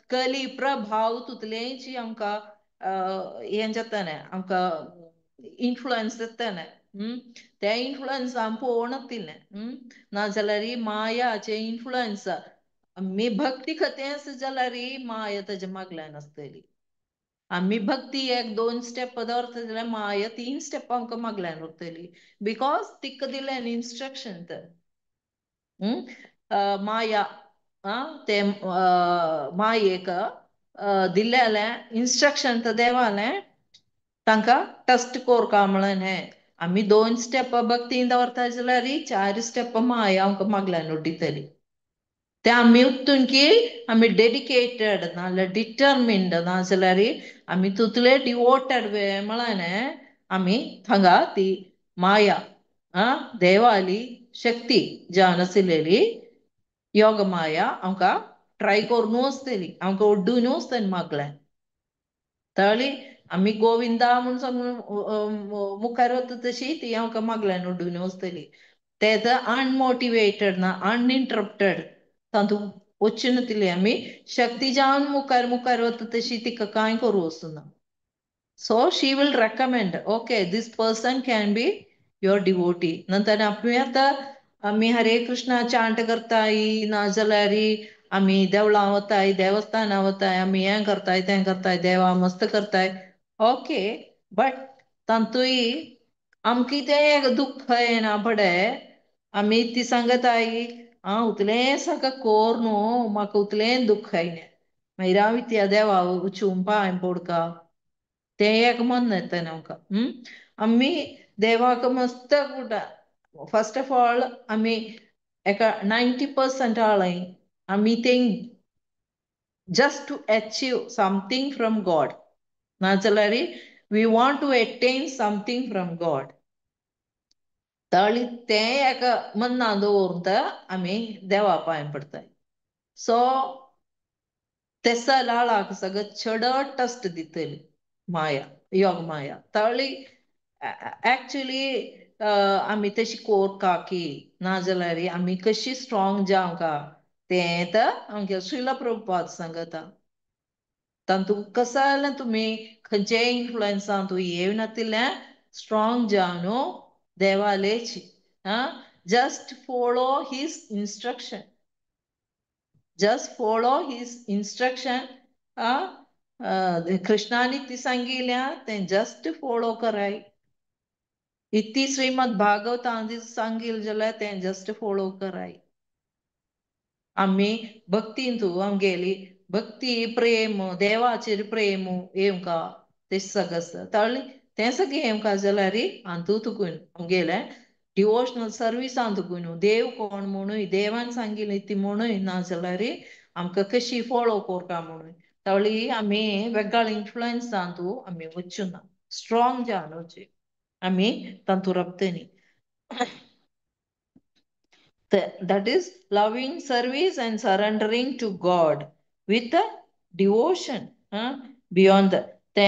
कली प्रभाव तुतलेंची आमकां हें जातलें आमकां इन्फ्लुयन्स जातलें. ते इन्फ्लुयन्स आम पळोवनातिल्लें नाजाल्यार मायाचे इन्फ्लुयन्स आमी भक्ती खतें आसा जाल्यार माया ताज्या मागल्यान आसतली. आमी भक्ती एक दोन स्टेप दवरता जाल्यार माया तीन स्टेप आमकां मागल्यान उरतली because तिका दिलें इन्स्ट्रक्शन तर माया ते मायेक दिल्लें इन्स्ट्रक्शन तर देवालें तांकां टेस्ट कोरका म्हणून हें आमी दोन स्टेप भक्तीन दवरता जाल्यार चार स्टेप माया आमकां मागल्यान उड्डितली. ते आमी उत्तून की आमी डेडिकेटेड नाजाल्यार डिटर्मिन्ड नाजाल्यार आमी तुतले डिवोटेड म्हळ्यार आमी थांगा ती माया देवाली शक्ती जावन आशिल्ली योग माया आमकां ट्राय करून आसतली आमकां ओड्डून आसतली मागल्यान. तळी आमी गोविंदा म्हूण सांगून मुखार वता तशी ती आमकां मागल्यान ओड्डून आसतली. ते तर अनमोटिवेटेड ना अनइंटरप्टेड तांतू वचून आमी शक्ती जावन मुखार मुखार वता तशी तिका कांय करूं वचना. So she will recommend okay this person can be your devotee. नंतर आमी आतां आमी हरे कृष्णा चांट करताय नाजाल्यार आमी देवळां वताय देवस्थानां वताय आमी हें करताय तें करताय देवा मस्त करताय ओके बट तांतूय आमकां तें दुख्ख येना पडे आमी ती सांगताय आं उतलें सगळें कोर न्हू म्हाका उतलें दुख्ख आयलें मागीर हांव त्या देवा वचून पांय पडका तें एक मन येता आमकां. आमी देवाक मस्त फर्स्ट ऑफ ऑल आमी एका 90% आळय आमी तें just to achieve something from God नाजाल्यार we want to attain something from God. ताळी तें एका मन्ना दवरून आमी देवा पांय पडताय. सो तेसा लाळाक सगळं चड टस्ट दितली माया, योग माया. ताळी एक्चुली आमी तशी कोरका की नाजाल्यार आमी कशी स्ट्रॉंग जावंका तें तर आमगे श्रील प्रभुपाद सांगता. तांतू कसं जाल्यार तुमी खंयचेय इन्फ्लुएन्सान तूं येवनातिल्लें स्ट्रॉंग जावन न्हू देवालेची. Just follow his instruction, just follow his instruction. Krishnani ती सांगिल्या तें जस्ट फॉलो कराय. इति श्रीमद भागवतान सांगिल जाल्यार तें जस्ट फॉलो कराय. आमी भक्तीन तूं आमगेली भक्ती प्रेम देवाचेर प्रेम येवंका तें सगळें ताळी तें सगळें येवंका जाल्यार आनी तुकून आमगेलें डिवोशनल सर्विसान तुकून देव कोण म्हणूय देवान सांगिल्लें ती म्हणूय ना जाल्यार आमकां कशी फॉलो करता म्हणून तावळी आमी वेगळ्या इन्फ्लुएन्सान तूं आमी वचूना स्ट्रॉंग जावन वचूं आमी तातूंत रावतली. That is loving service and surrendering to God with devotion beyond the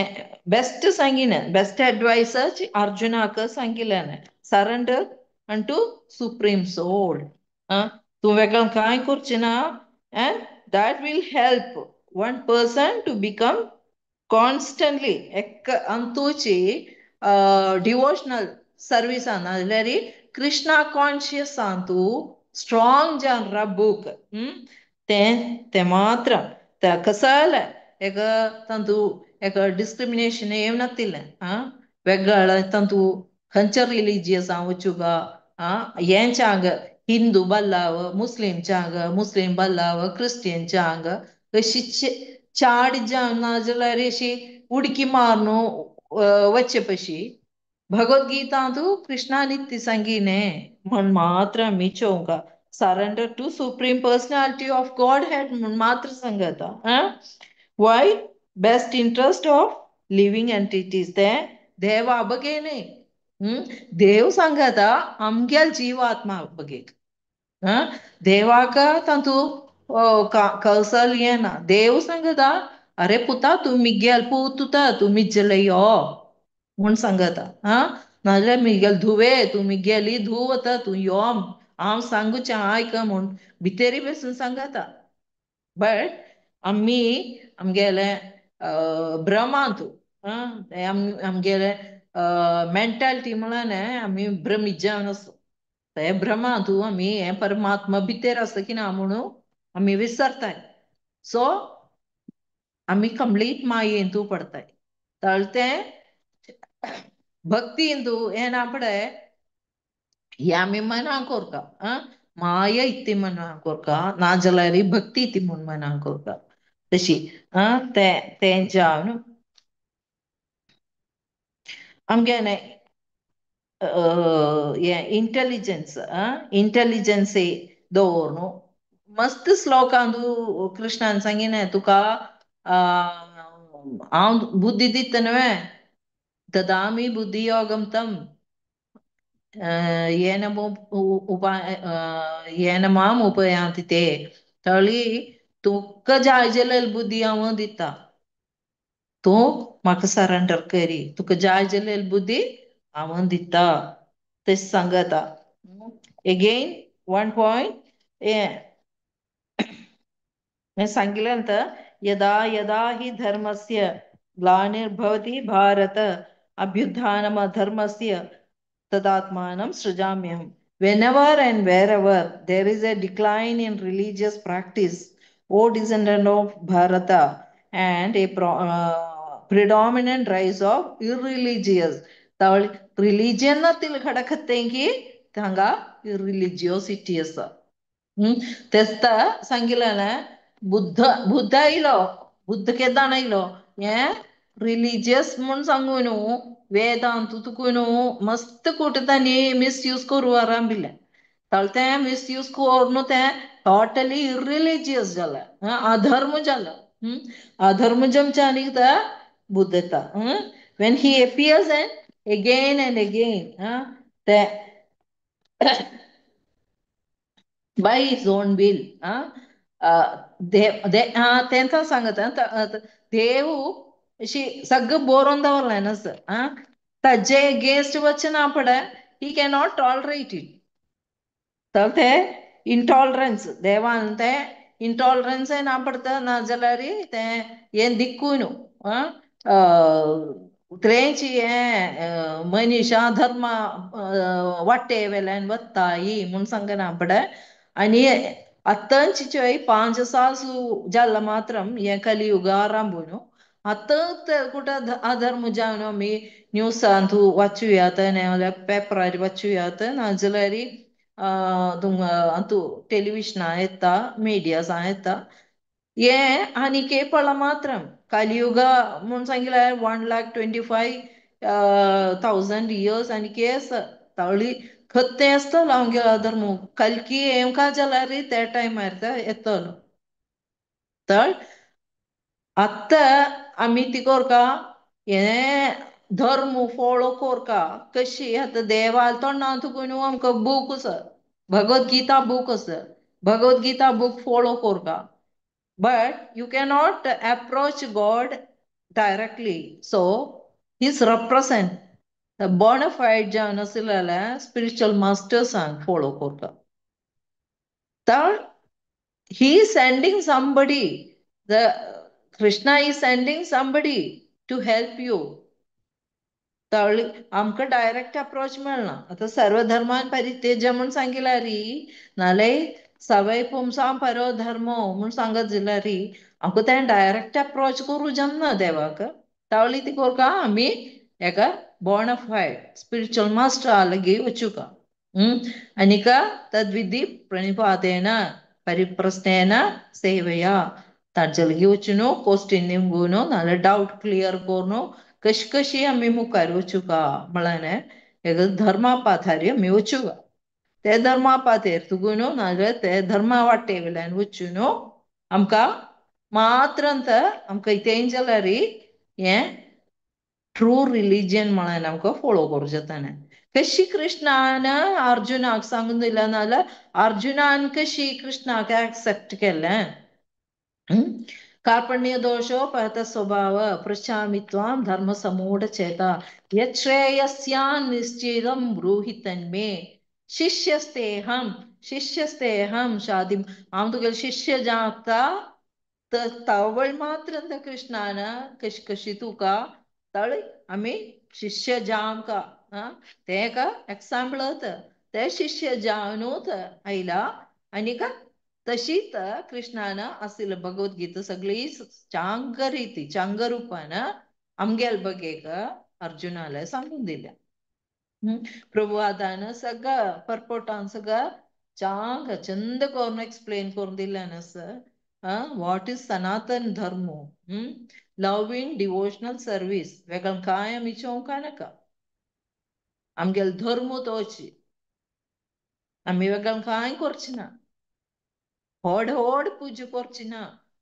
best सांगिलें बेस्ट एडवायस अर्जुनाक सांगिल्लें surrender unto supreme soul. तूं वेगळें कांय करचें ना and that will help one person to become constantly एक अंतूची डिवोशनल सर्विसान नाजाल्यार कृष्णा कॉन्शियस तूं स्ट्रॉंग जावन राबूक तें तें मात्र कसं जालें एक तांतू एक डिस्क्रिमिनेशन येवनातिल्लें आं वेगळें तांतू खंयच्या रिलिजियस हांव वचूगा आं हेंच्यांग हिंदू बल्लाव मुस्लिम चांग मुस्लिम बल्लाव क्रिस्टियन चांग अशी चाड जावन नाजाल्यार अशी उडकी मारून वच्चे पशी भगवद्गीतांतू कृष्णान ती सांगिने म्हण मात्र आमी चोवंका surrender to supreme personality of Godhead म्हण मात्र सांगता. Why best interest of living entities तें देवा बगे न्ही देव सांगता आमगेल जीवात्मा बगेक. देवाक तातूंत कौशल येना. देव सांगता अरे पुता तूं मिगेल पूत तूं मिज्जले यो म्हूण सांगता. नाजाल्यार मिगेल धुवे तूं मिगेली धूव वता तूं यो हांव सांगूचें आयक म्हूण भितरी बसून सांगता. बट आमी आमगेले भ्रमांत आमगेले मेंटालिटी म्हळ्यार आमी भ्रमीत जावन आसा. ते भ्रमांत आमी हें परमात्मा भितर आसा की ना म्हणून आमी विसरताय. सो आमी कंप्लीट मायेंतू पडताय. तर तें भक्तींतू येना पडे हे आमी मना कोरका माया इत्ती मना कोरका नाजाल्यार भक्ती ती म्हूण मना कोरका तशी तें तें जावन आमगे इंटेलिजन्स इंटेलिजन्स दवर न्हू मस्त श्लोकांतू कृष्णान सांगिलें तुका हांव बुद्धी दिता न्हय ददामी बुद्धियोगम तम येन येन माम उपयांति ते. तळी तुका जाय जाल्यार बुद्धी हांव दिता तूं म्हाका सरेंडर करी तुका जाय जाल्यार बुद्धी हांव दिता तें सांगता. एगेन वन पॉयंट हें सांगिल्लें तर यदा यदा हि धर्मस्य ग्लानिर्भवति Bharat अभ्युत्थानम अधर्मस्य तदात्मानं सृजाम्यहम्. Whenever and wherever there is a decline in religious practice, O descendant of Bharata, and a predominant rise of irreligious. Religion नातील खडखतें की हांगा irreligiosity आसा. तेस्ता सांगिल्लें बुद्ध बुद्ध आयलो बुद्ध केन्ना आयलो हें रिलिजियस म्हूण सांगू न्हू वेदांत तुका न्हू मस्त कुटतांनी मिसयूज करूं आरंभिलें. ताल तें मिसयूज करून तें टोटली इरिलिजियस जालें अधर्म जालो. अधर्म जमच्या आनी ते बुद्ध येता when he appears and again and again ते By his own will. तेंकां सांगता देव अशी सगळं बरोवन दवरलें न्हू आं, ताजे अगेन्स्ट वचना पडे, he cannot tolerate it. तर ते इंटॉलरन्स देवान ते इंटॉलरन्स ना पडता, ना जाल्यार ते हें दिक्कून त्रेंची हें मनीशा धर्मा वाटे वेल्यान वताय म्हूण सांगना पडे. आनी आतांची चोय 5 साल जाल्ला मात्रम हें कलियुग आरंभ न्हू. आतां कुठं अधर्म जावन आमी न्यूसांत वाचुयात नाजाल्यार पेपरार वाचुयात, नाजाल्यार अंतू टेलिविजनां येता, मिडियासां येता. हें आनी केपळा मात्रम कलियुग म्हूण सांगिल्यार 1,25,000 इयर्स आनी केस तळी खत्ते आसतलो आमगेलो अधर्म कलकी हेमका जाल्यार त्या टायमार येतलो. तर आतां आमी ती कोरका हें धर्म फॉलो कोरका कशी आतां देवाल तोंडां तुकून आमकां बूक आसा, भगवद्गीता बूक आसा, भगवद्गीता बूक फॉलो कोरका, but you cannot approach God directly. So his represent the bona fide जावन आशिल्ल्या स्पिरिच्युअल मास्टर्सांक फॉलो करता. तर he is sending somebody, the Krishna is sending somebody to help you. तर आमकां डायरेक्ट अप्रोच मेळना. आतां सर्वधर्मान परित्यज्य म्हूण सांगिल्यार नाल्यार सवय पुंसां परो धर्मो म्हूण सांगत जाल्यार आमकां तें डायरेक्ट अप्रोच करूं जमना देवाक. तावली ती कोरका आमी एका बोनाफायड स्पिरिच्युअल मास्टरा लागीं वचुका. आनीक तद्विधी प्रणिपातेन परिप्रश्नेन सेवया ताजे लागीं वचून क्वेश्चन निमगून नाल्यार डावट क्लियर करून कशी कशी आमी मुखार वचुका म्हळ्यार एक धर्मा पाथार आमी वचुका. ते धर्मा पाथेर तुगून नाजाल्यार ते धर्मा वाटे वयल्यान वचून आमकां मात्रंत आमकां इतें जाल्यार हें ट्रू रिलीजन म्हळ्यार आमकां फॉलो करूं जाता. कशी कृष्णान अर्जुनाक सांगून दिलें नाजाल्यार अर्जुनान कशी कृष्णाक एक्सेप्ट केलें. कार्पण्य दोषो पहत स्वभाव पृच्छामि त्वां धर्म समूढ चेता यच्छ्रेयस्यान् निश्चितं ब्रूहि तन्मे शिष्यस्तेऽहं शिष्यस्तेऽहं शादि. हांव तुगेलो शिष्य जाता तवळ मात्र कृष्णान कशी कशी तुका तळ आमी शिष्य जावंका तें एका एग्जाम्पल ते शिष्य जावनूच आयला आनीक तशीच कृष्णान आशिल्ले भगवद्गीता सगळी चांग रिती चांग रुपान आमगेल बगेक अर्जुनाला सांगून दिल्या. प्रभुपादान सगळं परपोटान सगळं चांग चंद करून एक्सप्लेन करून दिल्यान आसा what is Sanatan Dharma, love in devotional service. वेगळं कांय आमी चोवंक नाका, आमगेलो धर्म तोची, आमी वेगळं कांय करची ना, व्हड व्हड पुजा करची ना,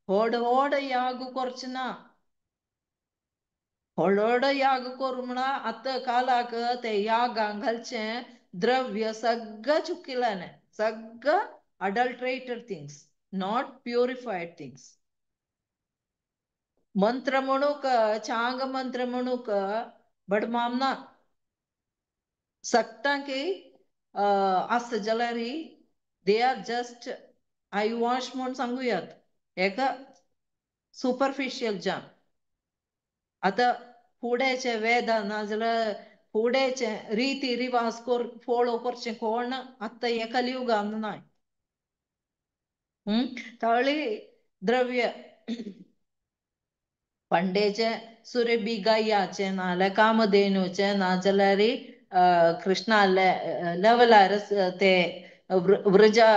व्हड व्हड याग करची ना. व्हड व्हड याग करूं म्हणा आतां कालाक ते यागांक घालचें द्रव्य सगळें चुकिल्लें, सगळें adulterated things, not purified things. मंत्र म्हणूक चांग मंत्र म्हणूक बडमामना सगटांकी आसता जाल्यार they are just I wash म्हूण सांगूयात एका सुपरफिशियल जाम. आतां फुडेचे वेदा नाजाल्यार फुडेचे रिती रिवाज फॉलो करचें कोण आतां हे कलियुगान नाय. तळी द्रव्य पंडेचे सुरभी गायाचे नाजाल्यार कामधेनूचे नाजाल्यार कृष्णाले लेवलार ते व्रजा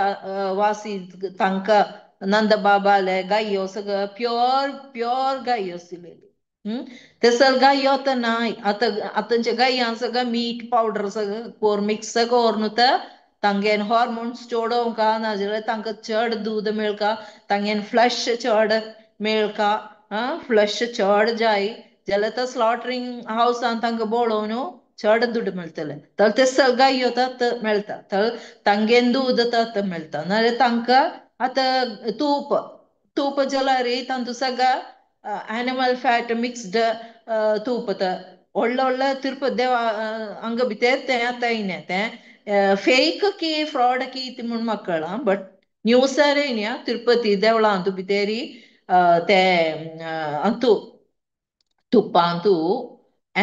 वासी तांकां नंदबाबाले गायो सगळं प्युअर प्युअर गायो आशिल्ली. ते सगळं गायो आतां नाय. आतां आतांच्या गायां सगळं मीट पावडर सगळं करून मिक्स करून तांगेन हॉर्मोन्स चडोवंका नाजाल्यार तांकां चड दूद मेळका, तांगेन फ्लश चड मेळका, फ्लश चड जाय जाल्यार तो स्लॉटरींग हावसान तांकां बळोवन चड दुड मेळटले तर ते सगळा योता मेळटा तर तांगेन दूद आतां मेळटा नाजाल्यार तांकां आतां तूप तूप जाल्यार तांतू सगळं एनिमल फॅट मिक्स्ड तूप व्हडलो व्हडलो तिरुपती देवा हांगा भितर तें आतां येयना तें फेक की फ्रॉड की ती म्हूण म्हाका कळना बट न्यूजार येयना तिरुपती देवळांतू भितरी ते अंतू तुपांतू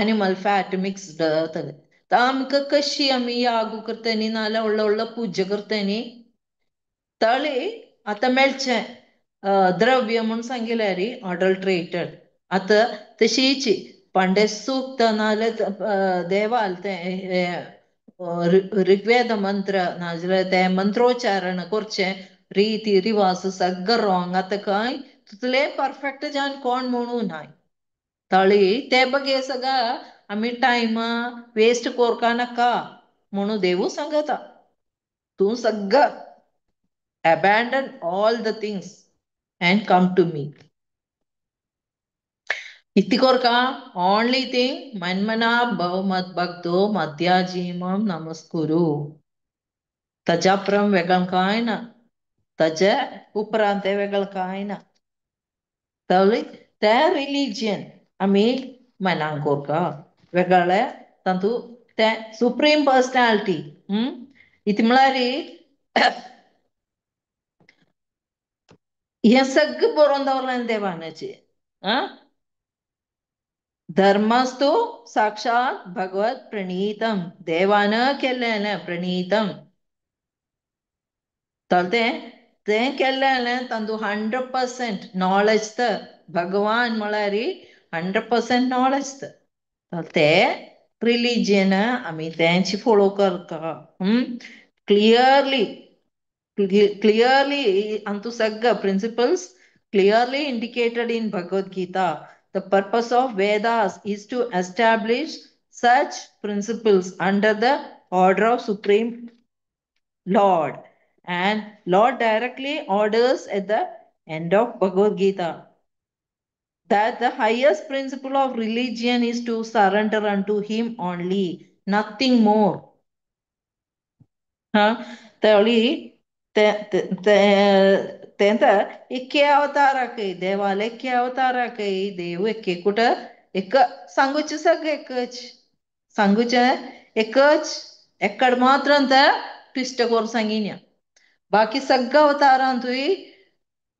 एनिमल फॅट मिक्स्ड जातलें तर आमकां कशी आमी यागू करता न्ही नाजाल्यार व्हडलो व्हडलो पुजा करता न्ही तळी आतां मेळचें द्रव्य म्हूण सांगिल्यार अडल्ट्रेटेड आतां तशीच पांडे सूक्त नाजाल्यार देवाल तें ऋग्वेद मंत्र नाजाल्यार तें मंत्रोच्चारण करचें रिती रिवाज सगळं रॉंग आतां खंय तितलें परफेक्ट जावन कोण म्हणू नाय तळी ते बगे सगळं आमी टायम वेस्ट कोरका नाका म्हणून देवू सांगता तूं सगळं abandon all the things and come to me. इति कोरका only thing मन्मना भव मद भक्तो मध्याजीमम नमस्कुरु. तजाप्रम वेगळं काय ना तज उपरांत वेगळं काय ना तवली ते रिलीजियन आमी मनांक कोरका वेगळे तांतू ते सुप्रीम पर्सनॅलिटी इति म्हळ्यार हें सगळें बरोवन दवरलें देवानाचें आं धर्मस्तु साक्षात भगवत प्रणीतम देवान केल्लें प्रणीतम तर तें तें केल्लें तांतू 100% नॉलेज तर भगवान म्हळ्यार 100% नॉलेज तर ते रिलीजियन आमी तेंची फोलो करता क्लियरली क्लियरली अंतु सगळं principles clearly indicated in Bhagavad Gita. The purpose of Vedas is to establish such principles under the order of Supreme Lord. And Lord directly orders at the end of Bhagavad Gita that the highest principle of religion is to surrender unto him only, nothing more. Huh? तेंत एके अवताराकय देवाले एके अवताराकय देव एके कुठं एक सांगूचें सगळें एकच सांगूचें एकच एकड मात्र ट्विस्ट करून सांगिन्या बाकी सगळं अवतारांतूय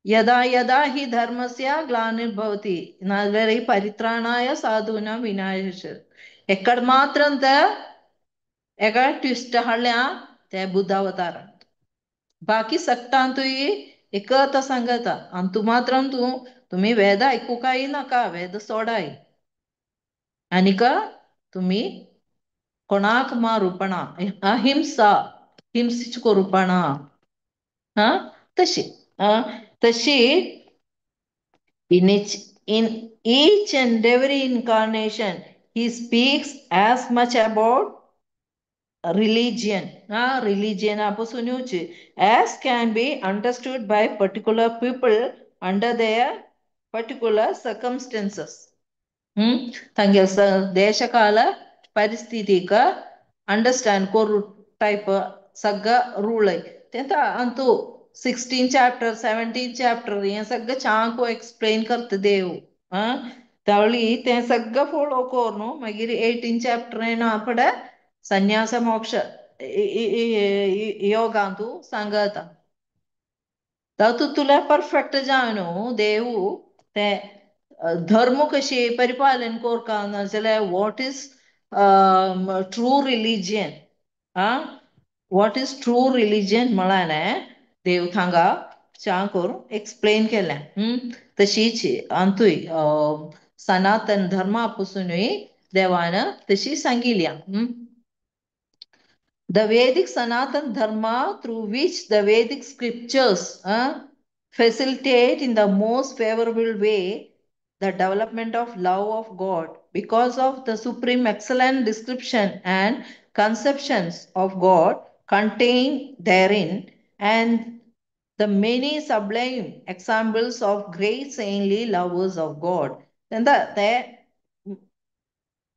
यदा यदा हि धर्मस्य ग्लानिर्भवति नाजाल्यार परित्राणाय साधूनां विनाश एकड मात्र एका ट्विस्ट हाडल्या ते बुद्ध अवतारांत बाकी सगटांतूय एकत सांगता आनी तूं मात्र तूं तुमी वेद आयकूं काय नाका वेद सोडाय आनीक तुमी कोणाक मारूपणा अहिंसा हिंसीच करूपणा हा तशी तशी in each and every incarnation he speaks as much about religion religion as can be understood by particular people under their particular circumstances. ತಂಗೆ ದೇಶಕಾಲ ಪರಿಸ್ಥಿತಿಕ ಅಂಡರ್ಸ್ಟ್ಯಾಂಡ್ ಕೊರು ಟೈಪ್ ಸಗ್ಗ ರೂಲ್ ತೆಂತ ಅಂತೂ 16 chapter 17 chapter हें सगळं चांको एक्सप्लेन करता देव तवळी तें सगळं फोलो कोर न्हू मागीर 18 chapter येना फुडें संन्यास मोक्ष योगांतू सांगता तातूंत तुला परफेक्ट जावन न्हू देव ते धर्म कशे परिपालन कोरका नाजाल्यार what is true religion what is true religion म्हळ्यार देव थांगा च्या करून एक्सप्लेन केलें तशीच अंतूय सनातन धर्मा पसूनय देवान तशी सांगिल्या. The Vedic Sanatan Dharma, through which the Vedic scriptures facilitate in the most favorable way the development of love of God, because of the supreme excellent description and conceptions of God contained therein, and the many sublime examples of great saintly lovers of God. Then the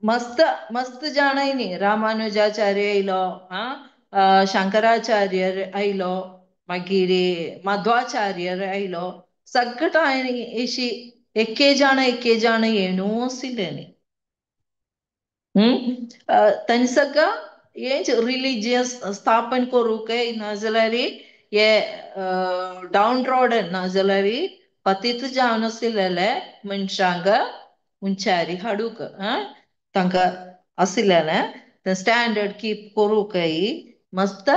मस्त मस्त जाण न्ही रामानुजाचार्य आयलो आं शंकराचार्य आयलो मागीर मध्वाचार्य आयलो सगळं अशी एके जाण एके जाण येणू आशिल्लें तांणी सगळं हें रिलिजियस स्थापन करूंक नाजाल्यार हे डावन रोडन नाजाल्यार पतीत जावन आशिल्ले मनशांक उंचारी हाडूंक तांकां आशिल्लें स्टँडर्ड कीप करूंकय मस्त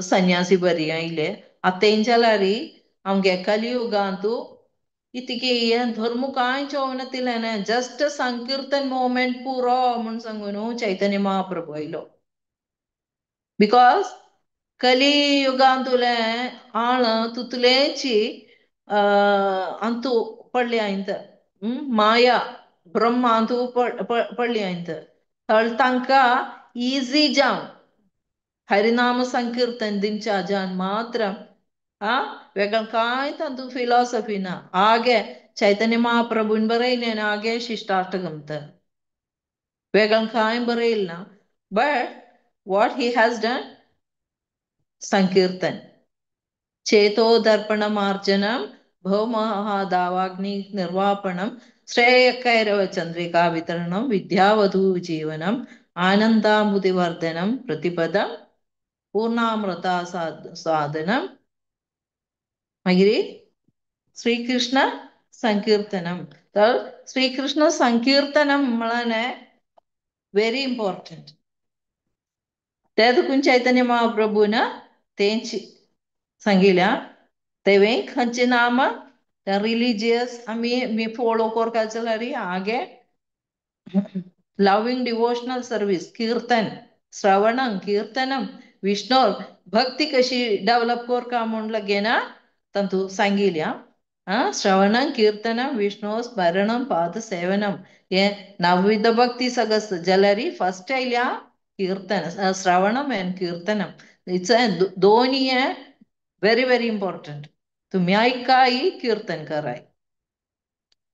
सन्यासी बरी आयले आतां जाल्यार आमगे कलियुगांतू इतके हें धर्म कांय चोवनतिलें जस्ट संकीर्तन मुवमेंट पुरो म्हूण सांगून चैतन्य महाप्रभू आयलो because कलियुगांतुले आळ तुतलेची अंतु पडली आयंत माया ब्रह्म अंतु पडली आयंत तांकां ఈజీ जावन हरिनाम संकीर्तन दिमच्या जान मात्र वेगळं काय तांतू फिलॉसॉफी ना आगे चैतन्य महाप्रभून बरयलें आगे शिष्टाष्टकम वेगळं काय बरयल ना but what he has done sankirtan चेतो दर्पण मार्जनम भवमहादावाग्नि निर्वापणम श्रेयकैरव चंद्रिका वितरणम विद्यावधू जीवनम आनंदाम्बुदिवर्धनम प्रतिपदम पूर्णामृता साधनम मागीर श्रीकृष्ण संकीर्तनम. तर श्रीकृष्ण संकीर्तनम म्हळ्यार व्हेरी इम्पॉर्टंट. ते देखून चैतन्य महाप्रभून तेंची सांगिल्या तेवे खंयचे नाम रिलिजियस आमी मी फॉलो करपाक जाल्यार आगे लव्हिंग डिवोशनल सर्वीस कीर्तन श्रवणम कीर्तनम विष्णु भक्ती कशी डेव्हलप करका म्हूण लगेना तांतू सांगिल्या. श्रवणम कीर्तनम विष्णु स्मरणम पाद सेवनम हे नवविध भक्ती सगळं जाल्यार फर्स्ट आयल्या कीर्तन श्रवणम आनी कीर्तनम. It's दोन्ही व्हेरी व्हेरी इम्पॉर्टंट. तुम्ही ऐकाई कीर्तन कराय.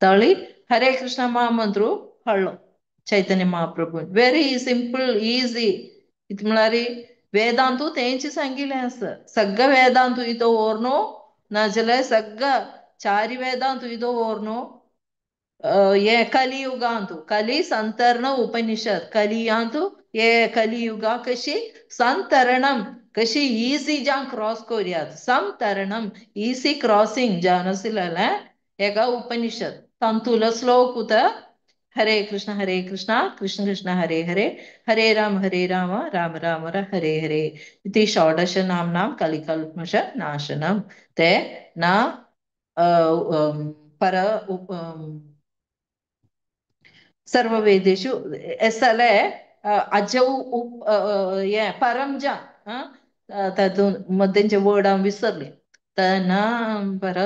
तळी हरे Krishna महामंत्रू हळ्ळो Chaitanya Mahaprabhu very simple easy. इत म्हळ्यार वेदांतू तेंची सांगिल्लें आसा सगळं वेदांतू इतो व्हर न्हू नाजाल्यार सगळं चारी वेदांतू इतो व्हर न्हू हे कलियुगांतू कली संतरण उपनिषद कलियांतू हे कलियुगा कशी संतरणम कशी इझी जावन क्रॉस करुयात समतरणम इझी क्रॉसिंग जावन आशिल्लें एका उपनिषद तांतुलो श्लोक उता हरे कृष्ण कृष्ण कृष्ण हरे हरे हरे राम राम राम हरे हरे इति षोडश नाम्नां कलिकल्मष नाशनम. ते ना पर सर्ववेदेषु एसले अजौ उप हे परम जान तातूंत मदेंचे वर्ड हांव विसरलें ना पर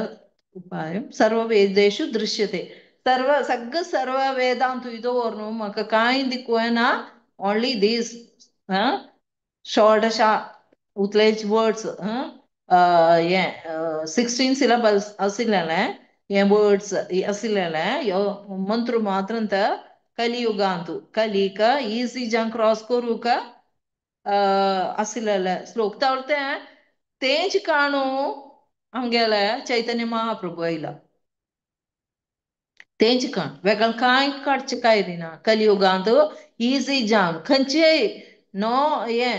उपाय सर्ववेदेषु दृश्यते सर्व सगळं सर्व वेदांत इतो व्हर न्हू म्हाका कांय दिकूना ओन्ली these षोडशा उतलेच वर्ड्स हे 16 सिलेबल्स आशिल्लें हे वर्ड्स आशिल्लें ह्यो मंत्र मात्र कलियुगांतू कलिक इझी जावन क्रॉस करूंक आशिल्लें श्लोक. तें तेंच काणू आमगेले चैतन्य महाप्रभू आयला तेंच काण वेगळं कांय काडचें कांय ना कलियुगांत इझी जावन खंयचेय नो हें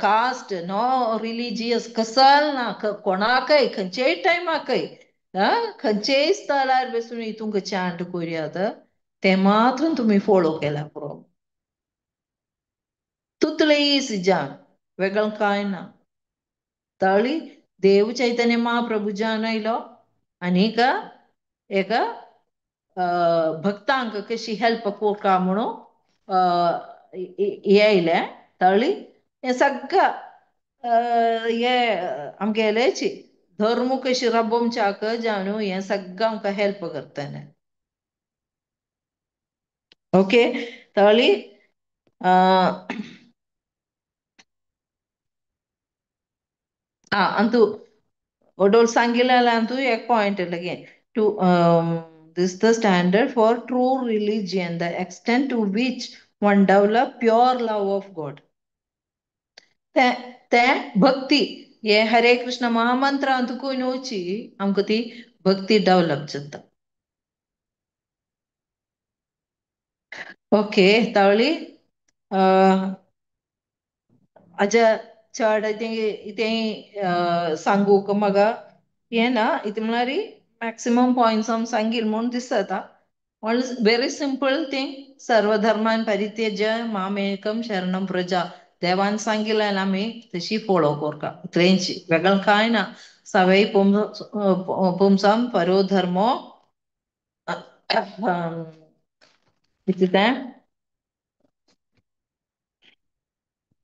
कास्ट नो रिलिजियस कसल ना कोणाकय खंयचेय टायमाकय खंयचेय स्थलार बसून हितूंक चांट करुयात ते मात्र तुमी फॉलो केल्या पुरो तुतले इझी जावन वेगळं कांय ना. तळी देव चैतन्य महाप्रभू जावन आयलो आनीक एका भक्तांक कशी हेल्प करता म्हणून हे आयलें. तळी हें सगळं हे आमगेलेची धर्म कशी राबोवच्याक जावन हें सगळं आमकां हेल्प करतलें. ओके तळी अंतू ओडोल सांगिल्लें अंतू एक पॉयंट लगे two This the standard for true religion, the extent to which one develop pure love of God. ते ते भक्ती हे हरे कृष्ण महामंत्र तुका न्हूची आमकां ती भक्ती डेवलप जाता. ओके तावळी आजा चड इतें सांगूक म्हाका हें ना, इतें म्हळ्यार मॅक्सिमम पॉयंट्स हांव सांगील म्हूण दिसता. व्हेरी सिंपल थिंग, सर्वधर्मान परित्यज्य मामेकम शरणम प्रजा. देवान सांगिल्लें आमी तशी फॉलो करता, इतलेंच, वेगळें कांय ना. सवय पुंसाम परो धर्मो कितें तें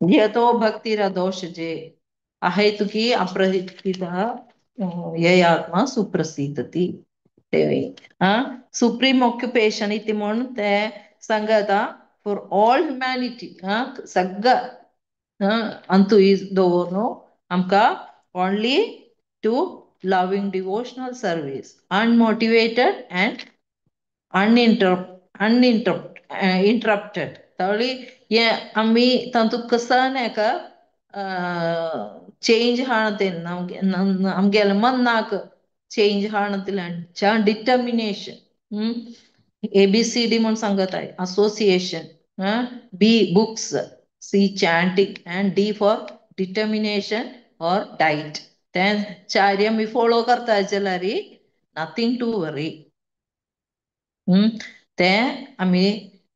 यतो भक्तिरदोषजे अहेतुकी अप्रहितः ययात्मा सुप्रसिद्धती. सुप्रीम ऑक्युपेशन इति म्हूण ते सांगता फॉर ऑल ह्युमॅनिटी. सगळं अंतू दवर न्हू आमकां only to loving devotional service, unmotivated and interrupted. तावळी हे आमी तातूंत कसन एका चेंज हाडते, आमगेले मनाक चेंज हाडतले डिटर्मिनेशन. ABCD म्हूण सांगत association, B books, C chanting and D for determination or diet. तें चारी आमी फॉलो करता जाल्यार नथींग टू वरी. तें आमी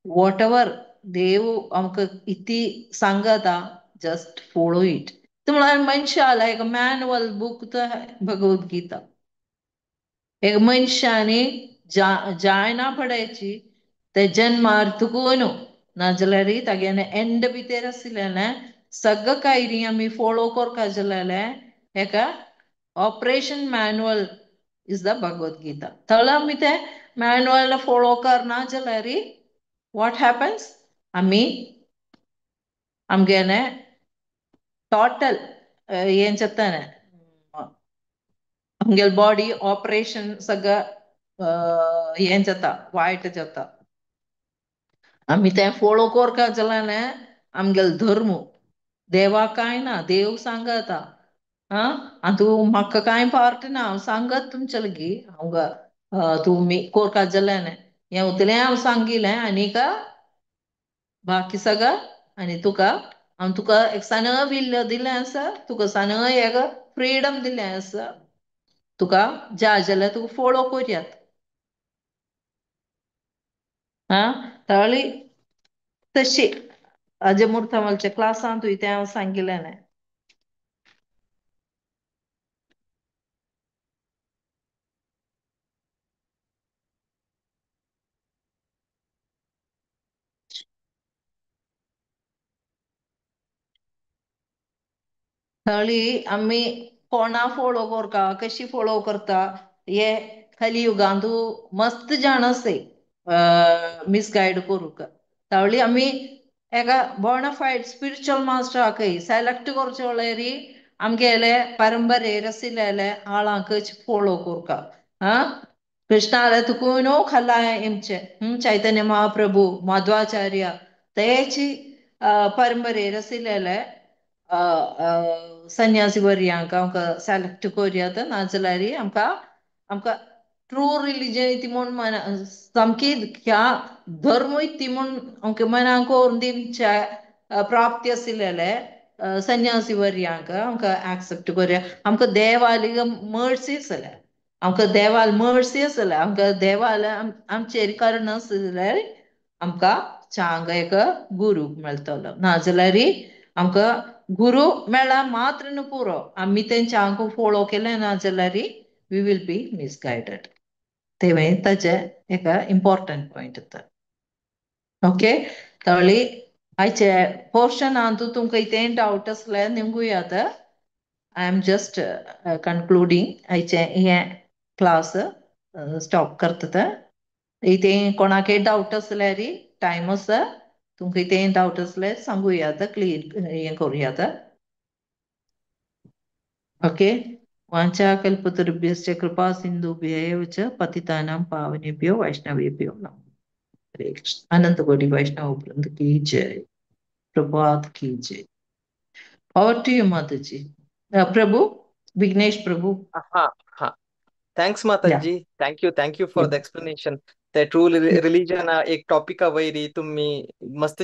what ever देव आमकां इती सांगता जस्ट फॉलो it. म्हळ्यार मनशाला एक मॅन्युअल बूक भगवद गीता. एक मनशांनी जायना पडायची ते जन्मार तुकून नाजाल्यार तागेले एंड भितर आशिल्लें सगळं कायरी आमी फॉलो करपा जाल्यार एका operation manual is the Bhagavad Gita. थळ आमी ते मॅन्युअल फॉलो करना जाल्यार what happens, आमी आमगेले टोटल हें जाता आमगेले बॉडी ऑपरेशन सगळं हें जाता, वायट जाता. आमी तें फॉलो करपा जाल्यार आमगेलो धर्म देवा कांय ना, देव सांगता आं आनी तूं म्हाका कांय पार्ट ना, हांव सांगत तुमचे लागीं हांव तुमी करपा जाल्यार हें उतलें हांव सांगिलें आनीक बाकी सगळं आनी तुका हांव तुका एक सान विल्ल दिलें आसा, तुका सान एक फ्रिडम दिलें आसा, तुका जाय जाल्यार तुका फॉलो करयात. आं ताळी तशी अजमूर्थामलच्या क्लासांत तुवें तें हांव सांगिल्लें. थळी आमी कोणा फॉलो करता, कशी फॉलो करता हे कलियुगांत मस्त जाण आसय मिसगायड करूंक. तावळी आमी एका बोनाफायड स्पिरिच्युअल मास्टराकय सेलेक्ट करचे जाल्यार आमगेले परंपरेर आशिल्ले आळांक फॉलो करता. आं कृष्णाले तुकून न्हू खाला एमचे चैतन्य महाप्रभू मध्वाचार्य तेची परंपरेर आशिल्ले संन्यासी वर्यांक आमकां सेलेक्ट करयात, नाजाल्यार आमकां आमकां ट्रू रिलीजन इति म्हूण मना सामकी ह्या धर्म इति म्हूण आमकां मनाक करून दिवच्या प्राप्ती आशिल्ले संन्यासी वर्यांक आमकां एक्सेप्ट करया. आमकां देवाली मर्सी आसल्या, आमकां देवाल मर्सी आसल्या, आमकां देवाल आमचेर कर्ण आसल्यार आमकां चांग एक गुरू मेळटलो, नाजाल्यार आमकां गुरू मेळ्ळा मात्र न्हू पुरो, आमी तेंच्या आंग फॉलो केलें ना जाल्यार we will be misguided. ते मागीर ताजे एका इम्पॉर्टंट पॉयंट येता. ओके तावळी आयचे पोर्शनांत तुमकां कितें डावट आसल्यार निमगुयात. I am just concluding आयचें हें क्लास स्टॉप करता. इतें कोणाकय डावट आसल्यार टायम आसा, तुमकां कितें डावट आसल्यार सांगुयात, क्लियर हें करुयात. ओके. वाञ्छाकल्पतरुभ्यश्च कृपा सिन्धुभ्य एव च पतितानां पावनेभ्यो वैष्णवेभ्यो नमः। हरे कृष्ण। अनंत कोटि वैष्णव वृंद की जय। प्रभात की जय। Over to you Mataji. Prabhu, Vighnesh Prabhu. हाँ हाँ, thanks या Mataji, thank you for the explanation. ते ट्रू रिलिजन एक टॉपिक वैरी तुम्ही मस्त.